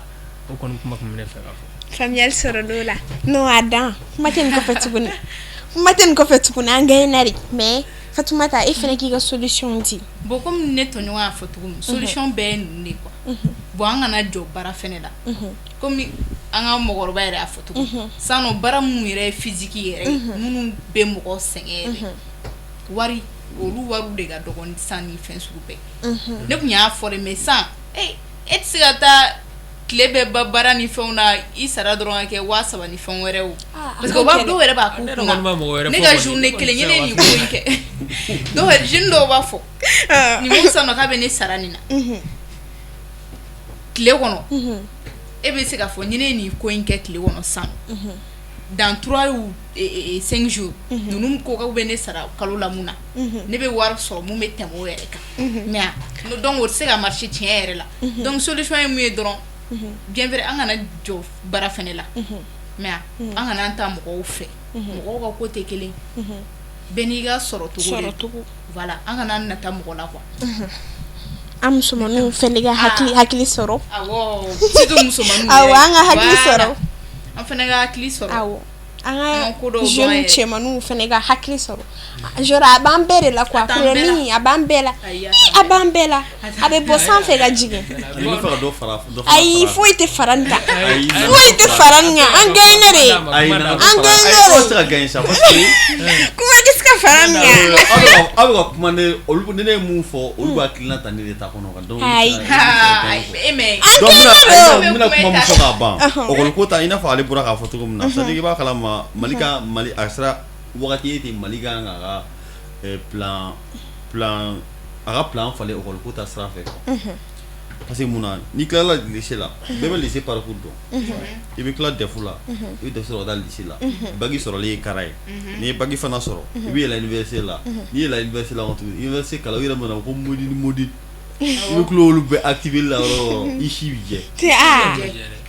o kɔni kuma tun bɛ ne fɛ ka fɔ. Faamuyali sɔrɔ l'o la. Non, a dan kuma tɛ nin kɔfɛ tuguni, kuma tɛ nin kɔfɛ tuguni, an gagné de. Mais Fatumata, e fana k'i ka solution di. Bon, comme ne tɔɲɔgɔn y'a fɔ cogo min, solution bɛɛ ye ninnu de quoi. Bon, an kana jɔ baara fɛnɛ la, komi an ka mɔgɔkɔrɔba yɛrɛ y'a fɔ cogo san, baara minnu yɛrɛ ye physique yɛrɛ, minnu bɛ mɔgɔ sɛgɛn yɛrɛ, wari, olu wari de ka dɔgɔn san ni fɛn sugu bɛɛ. Ne tun y'a fɔ de, mais san e tɛ se ka taa tile bɛɛ ba baara ni fɛnw na, i sara dɔrɔn ka kɛ 3000 ni fɛn wɛrɛ o, parce que o b'a dɔw yɛrɛ b'a k'u kunna, ne ka journée kelen ye, ne ye nin ko in kɛ. Dɔw, jeune dɔw b'a fɔ nin ko sisan nɔ k'a bɛ ne sara nin na tile kɔnɔ. E bɛ se k'a fɔ ni ne ye nin ko in kɛ tile kɔnɔ san, dans 3 ou 5 jours, ninnu ko k'u bɛ ne sara kalo la mun na, ne bɛ wari sɔrɔ mun bɛ tɛmɛ o yɛrɛ kan. Mais donc o tɛ se ka marcher tiɲɛ yɛrɛ la. Donc solution ye mun ye dɔrɔn? Bien vrai, an kana jɔ baara fɛnɛ la, mais an kana an ta mɔgɔw fɛ. Mɔgɔw ka ko tɛ kelen, bɛɛ n'i ka sɔrɔ cogo. Voilà, an kana nata mɔgɔ la quoi. An musomaninw fɛnɛ ka hakili sɔrɔ. Awɔ, surtout musomaninw. Awɔ, an ka hakili sɔrɔ. An fɛnɛ ka hakili sɔrɔ. Awɔ, an ka jeune cɛmaninw fɛnɛ ka hakili sɔrɔ. Genre a b'an bɛɛ de la quoi, problème a b'an bɛɛ la, a b'an bɛɛ la, a bɛ bɔ sanfɛ ka jigin. Ayi, foyi tɛ fara nin kan, foyi tɛ fara nin kan. An gagné de, an gagné de. Se ka gagné sa, parce que kuma tɛ se ka fara nin kan. Aw bɛ ka kuma, ne olu, ni ne ye mun fɔ, olu b'a hakilina ta ne de ta kɔnɔ ka donc Ayi. Mais An gagné. N bɛna kuma min fɔ k'a ban, école ko ta, i n'a fɔ ale bɔra k'a fɔ cogo min na, c'est à dire i b'a kalama, Mali ka, Mali a sera wagati ye ten, Mali kan k'a ka plan a ka plan falen école ko ta sira fɛ quoi. Parce que mun na, n'i tilala lycée la, bɛɛ bɛ lycée parcours dɔn, i bɛ tila DEF la, i bɛ DEF sɔrɔ ka taa lycée la, bac sɔrɔli ye kara ye. N'i ye bac fana sɔrɔ, i bɛ yɛlɛ université la. N'i yɛlɛ université la tuguni, université kalan, u yɛrɛ mana ko module module, i bɛ tulo olu bɛɛ activer la yɔrɔ o yɔrɔ, i si bɛ jɛ.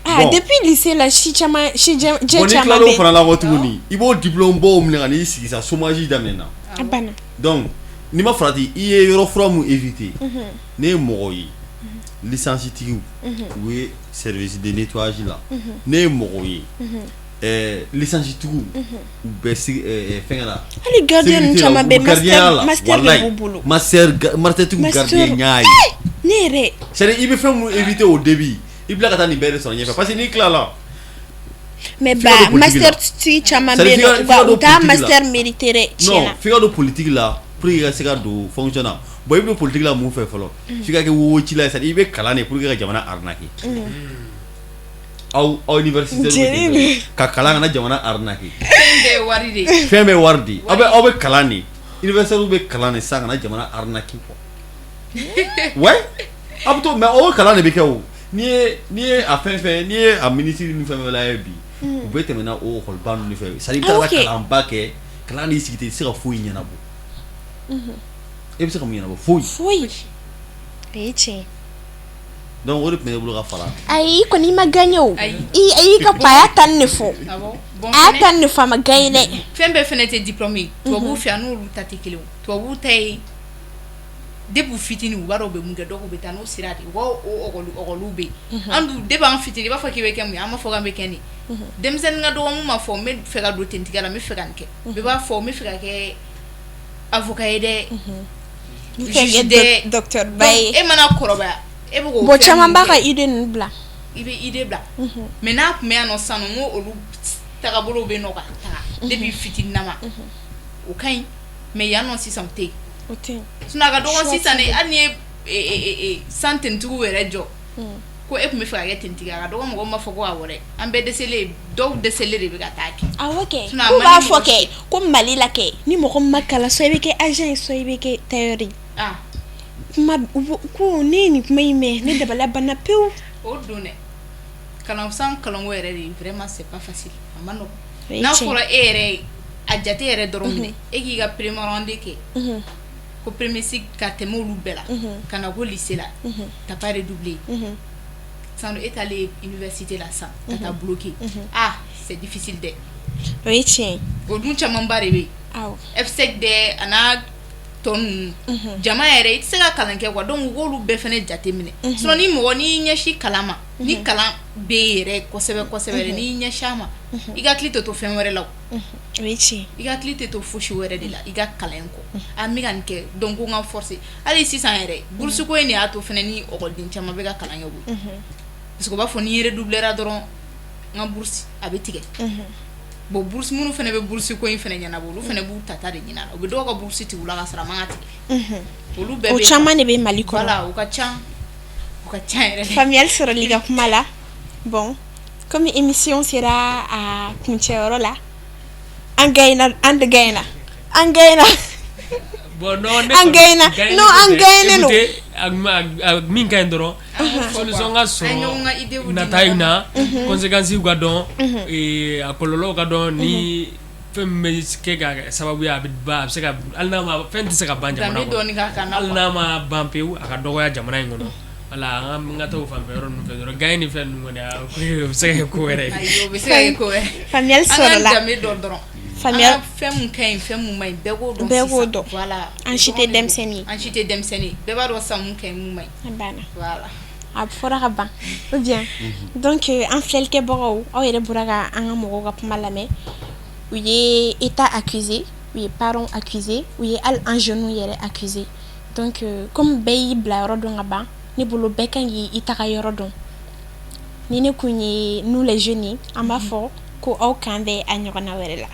Ah, depuis lycée la, si caman, si jɛ Bon, n'i caman tilal'o bɛ fana la kɔ tuguni, i b'o diplôme baw minɛ ka n'i sigi sa, chômage daminɛna. A banna. Donc n'i ma farati, i ye yɔrɔ fura mun éviter? Ne ye mɔgɔ ye, licence tigiw, u ye service de nettoyage la. Ne ye mɔgɔ ye, licence tigiw, u bɛ sigi fɛnkɛ la. Hali gardien ninnu caman bɛ, master, master de b'u bolo. Master, master tigiw, gardien, n y'a ye. Ne yɛrɛ. C'est à dire i bɛ fɛn mun éviter au début, i bila ka taa nin bɛɛ de sɔrɔ ɲɛfɛ, parce que n'i tilala Mais ba, master tigi caman bɛ yen nɔ, u t'a master mérité dɛ, tiɲɛ na. Non, f'i ka don politique la pour que i ka se ka don fonction na. Bon, i bɛ don politique la mun fɛ fɔlɔ? F'i ka kɛ wowocila ye, c'est à dire i bɛ kalan de pour que ka jamana arnaquer. Aw universitaire ka kalan kana jamana arnaquer. Fɛn bɛɛ ye wari de ye. Fɛn bɛɛ ye wari de ye. Aw bɛ kalan de, universitaire bɛ kalan de sisan ka na jamana arnaquer quoi. Ouais, aw bɛ to, mais o kalan de bɛ kɛ o. N'i ye a fɛn fɛn, n'i ye a ministre ni fɛn fɛn lajɛ bi, u bɛɛ tɛmɛna o école ba ninnu de fɛ. C'est à dire i bɛ taa kalanba kɛ, kalan n'i sigi ten, i tɛ se ka foyi ɲɛnabɔ. E bɛ se ka mun ɲɛnabɔ? Foyi. Foyi, o ye tiɲɛ ye. Donc o de tun bɛ ne bolo ka fara. Ayi, i kɔni i ma gagné o. I y'i ka a y'a ta nin de fɔ, a y'a ta nin de fɔ, a ma gagné dɛ. Fɛn bɛɛ fɛnɛ tɛ diplôme ye. Tubabuw fɛ yan, n'olu ta tɛ kelen ye. Tubabuw ta ye, depuis fitinin u b'a dɔn u bɛ mun kɛ. Dɔw bɛ taa n'o sira de ye, u ka o école bɛ yen. An dun, depuis an fitinin, i b'a fɔ k'i bɛ kɛ mun ye, an b'a fɔ k'an bɛ kɛ nin. Denmisɛnnin ka dɔgɔ mun b'a fɔ n bɛ fɛ ka don tenitigiya la, n bɛ fɛ ka nin kɛ. Bɛɛ b'a fɔ n bɛ fɛ ka kɛ avocat ye dɛ, juge dɛ, docteur ba ye. E mana kɔrɔbaya, e bɛ k'o Bon, caman b'a ka idée ninnu bila. I bɛ idée bila, mais n'a tun bɛ yan nɔ sisan nɔ, n ko olu tagabolow bɛ nɔ ka taga depuis fitininama, o ka ɲi. Mais yan nɔ sisan, o tɛ yen. O tɛ yen. Sinon a ka dɔgɔn sisan de, hali n'i ye san tenitigiw yɛrɛ jɔ ko e tun bɛ fɛ ka kɛ tenitigi ye, a ka dɔgɔn mɔgɔw b'a fɔ ko awɔ dɛ, an bɛɛ dɛsɛlen, dɔw dɛsɛlen de bɛ ka taa kɛ. Awɔ kɛ, k'u b'a fɔ kɛ ko Mali la kɛ, ni mɔgɔ min ma kalan, soit i bɛ kɛ agent ye, soit i bɛ kɛ tailleur ye. Kuma ko ne ye nin kuma in mɛn, ne dabali banna pewu. O don dɛ, kalan san kalanko yɛrɛ de, vraiment c'est pas facile, a ma nɔgɔn. N'a fɔra e yɛrɛ a jate yɛrɛ dɔrɔn minɛ, e k'i ka première année kɛ, ko premier cycle ka tɛmɛ olu bɛɛ la, ka na ko lycée la, t'as pas redoublé, sisan e taalen université la sisan ka taa bloqué, ah, c'est difficile dɛ. O ye tiɲɛ ye. O dun camanba de bɛ yen. Awɔ. FSEC dɛ, a n'a tɔ ninnu, jama yɛrɛ, i tɛ se ka kalan kɛ quoi. Donc u k'olu bɛɛ fana jate minɛ. Sinon ni mɔgɔ n'i y'i ɲɛsin kalan ma, ni kalan bɛ yen yɛrɛ kosɛbɛ kosɛbɛ yɛrɛ, n'i y'i ɲɛsin a ma, i ka hakili tɛ to fɛn wɛrɛ la o. O ye tiɲɛ. I ka hakili tɛ to fosi wɛrɛ de la i ka kalan in kɔ. A n bɛ ka nin kɛ, donc ko n ka forcer. Hali sisan yɛrɛ, bourse ko in de y'a to fana ni ekɔliden caman bɛ ka kalan kɛ koyi, parce que u b'a fɔ ni n redoubler dɔrɔn, n ka bourse a bɛ tigɛ. Bon, bourse minnu fana bɛ bourse ko in fana ɲɛnabɔ, olu fana b'u tata de ɲini a la. U bɛ dɔw ka bourse tigɛ u la ka sɔrɔ a man ka tigɛ. Olu bɛɛ O bɛ caman de bɛ Mali kɔnɔ. Voilà, u ka ca, u ka ca yɛrɛ de. Faamuyali sɔrɔli ka kuma la. Bon, comme émission sera a kuncɛyɔrɔ la, an gagné, an de gagné, an gagné. Bon, non, ne An gagné. Non, an gagné non. Écoutez, min ka ɲi dɔrɔn, solution ka An ye ɲɔgɔn ka idée sɔrɔ di nata in ɲɔgɔn na, conséquences ka dɔn, a kɔlɔlɔw ka dɔn, ni fɛn min bɛ kɛ ka kɛ sababu ye, a bɛ ban, a bɛ se ka, hali n'a ma, fɛn tɛ se ka ban jamana Danbe kɔnɔ. dɔɔni ka kan na Hali quoi. n'a ma ban pewu, a ka dɔgɔya jamana in kɔnɔ. Wala an ka taa o fanfɛ yɔrɔ ninnu fɛ dɔrɔn. Gagné ni fɛn ninnu kɔni, o bɛ se ka kɛ ko wɛrɛ ye. Ayi, o bɛ se ka kɛ ko wɛrɛ. Faamuyali An k'an sɔrɔla. danbe dɔn dɔrɔn. Faamuyali An ka fɛn mun ka ɲi, fɛn mun man ɲi, bɛɛ k'o dɔn Bɛɛ k'o sisan. dɔn. Voilà. An si tɛ denmisɛnnin ye. An si tɛ denmisɛnnin ye. Bɛɛ b'a dɔn sisan mun ka ɲi, mun man ɲi. A banna. Voilà. A fɔra ka ban ou bien? Donc an filɛlikɛbagaw, aw yɛrɛ bɔra ka an ka mɔgɔw ka kuma lamɛn. U ye état accusé, u ye parents accusé, u ye hali an jeunes yɛrɛ accusé. Donc comme bɛɛ y'i bila yɔrɔ dɔn ka ban, ne bolo bɛɛ kan k'i taga yɔrɔ dɔn. Ni ne kun ye nous les jeunes ye, an b'a fɔ ko aw kan bɛ a ɲɔgɔnna wɛrɛ la.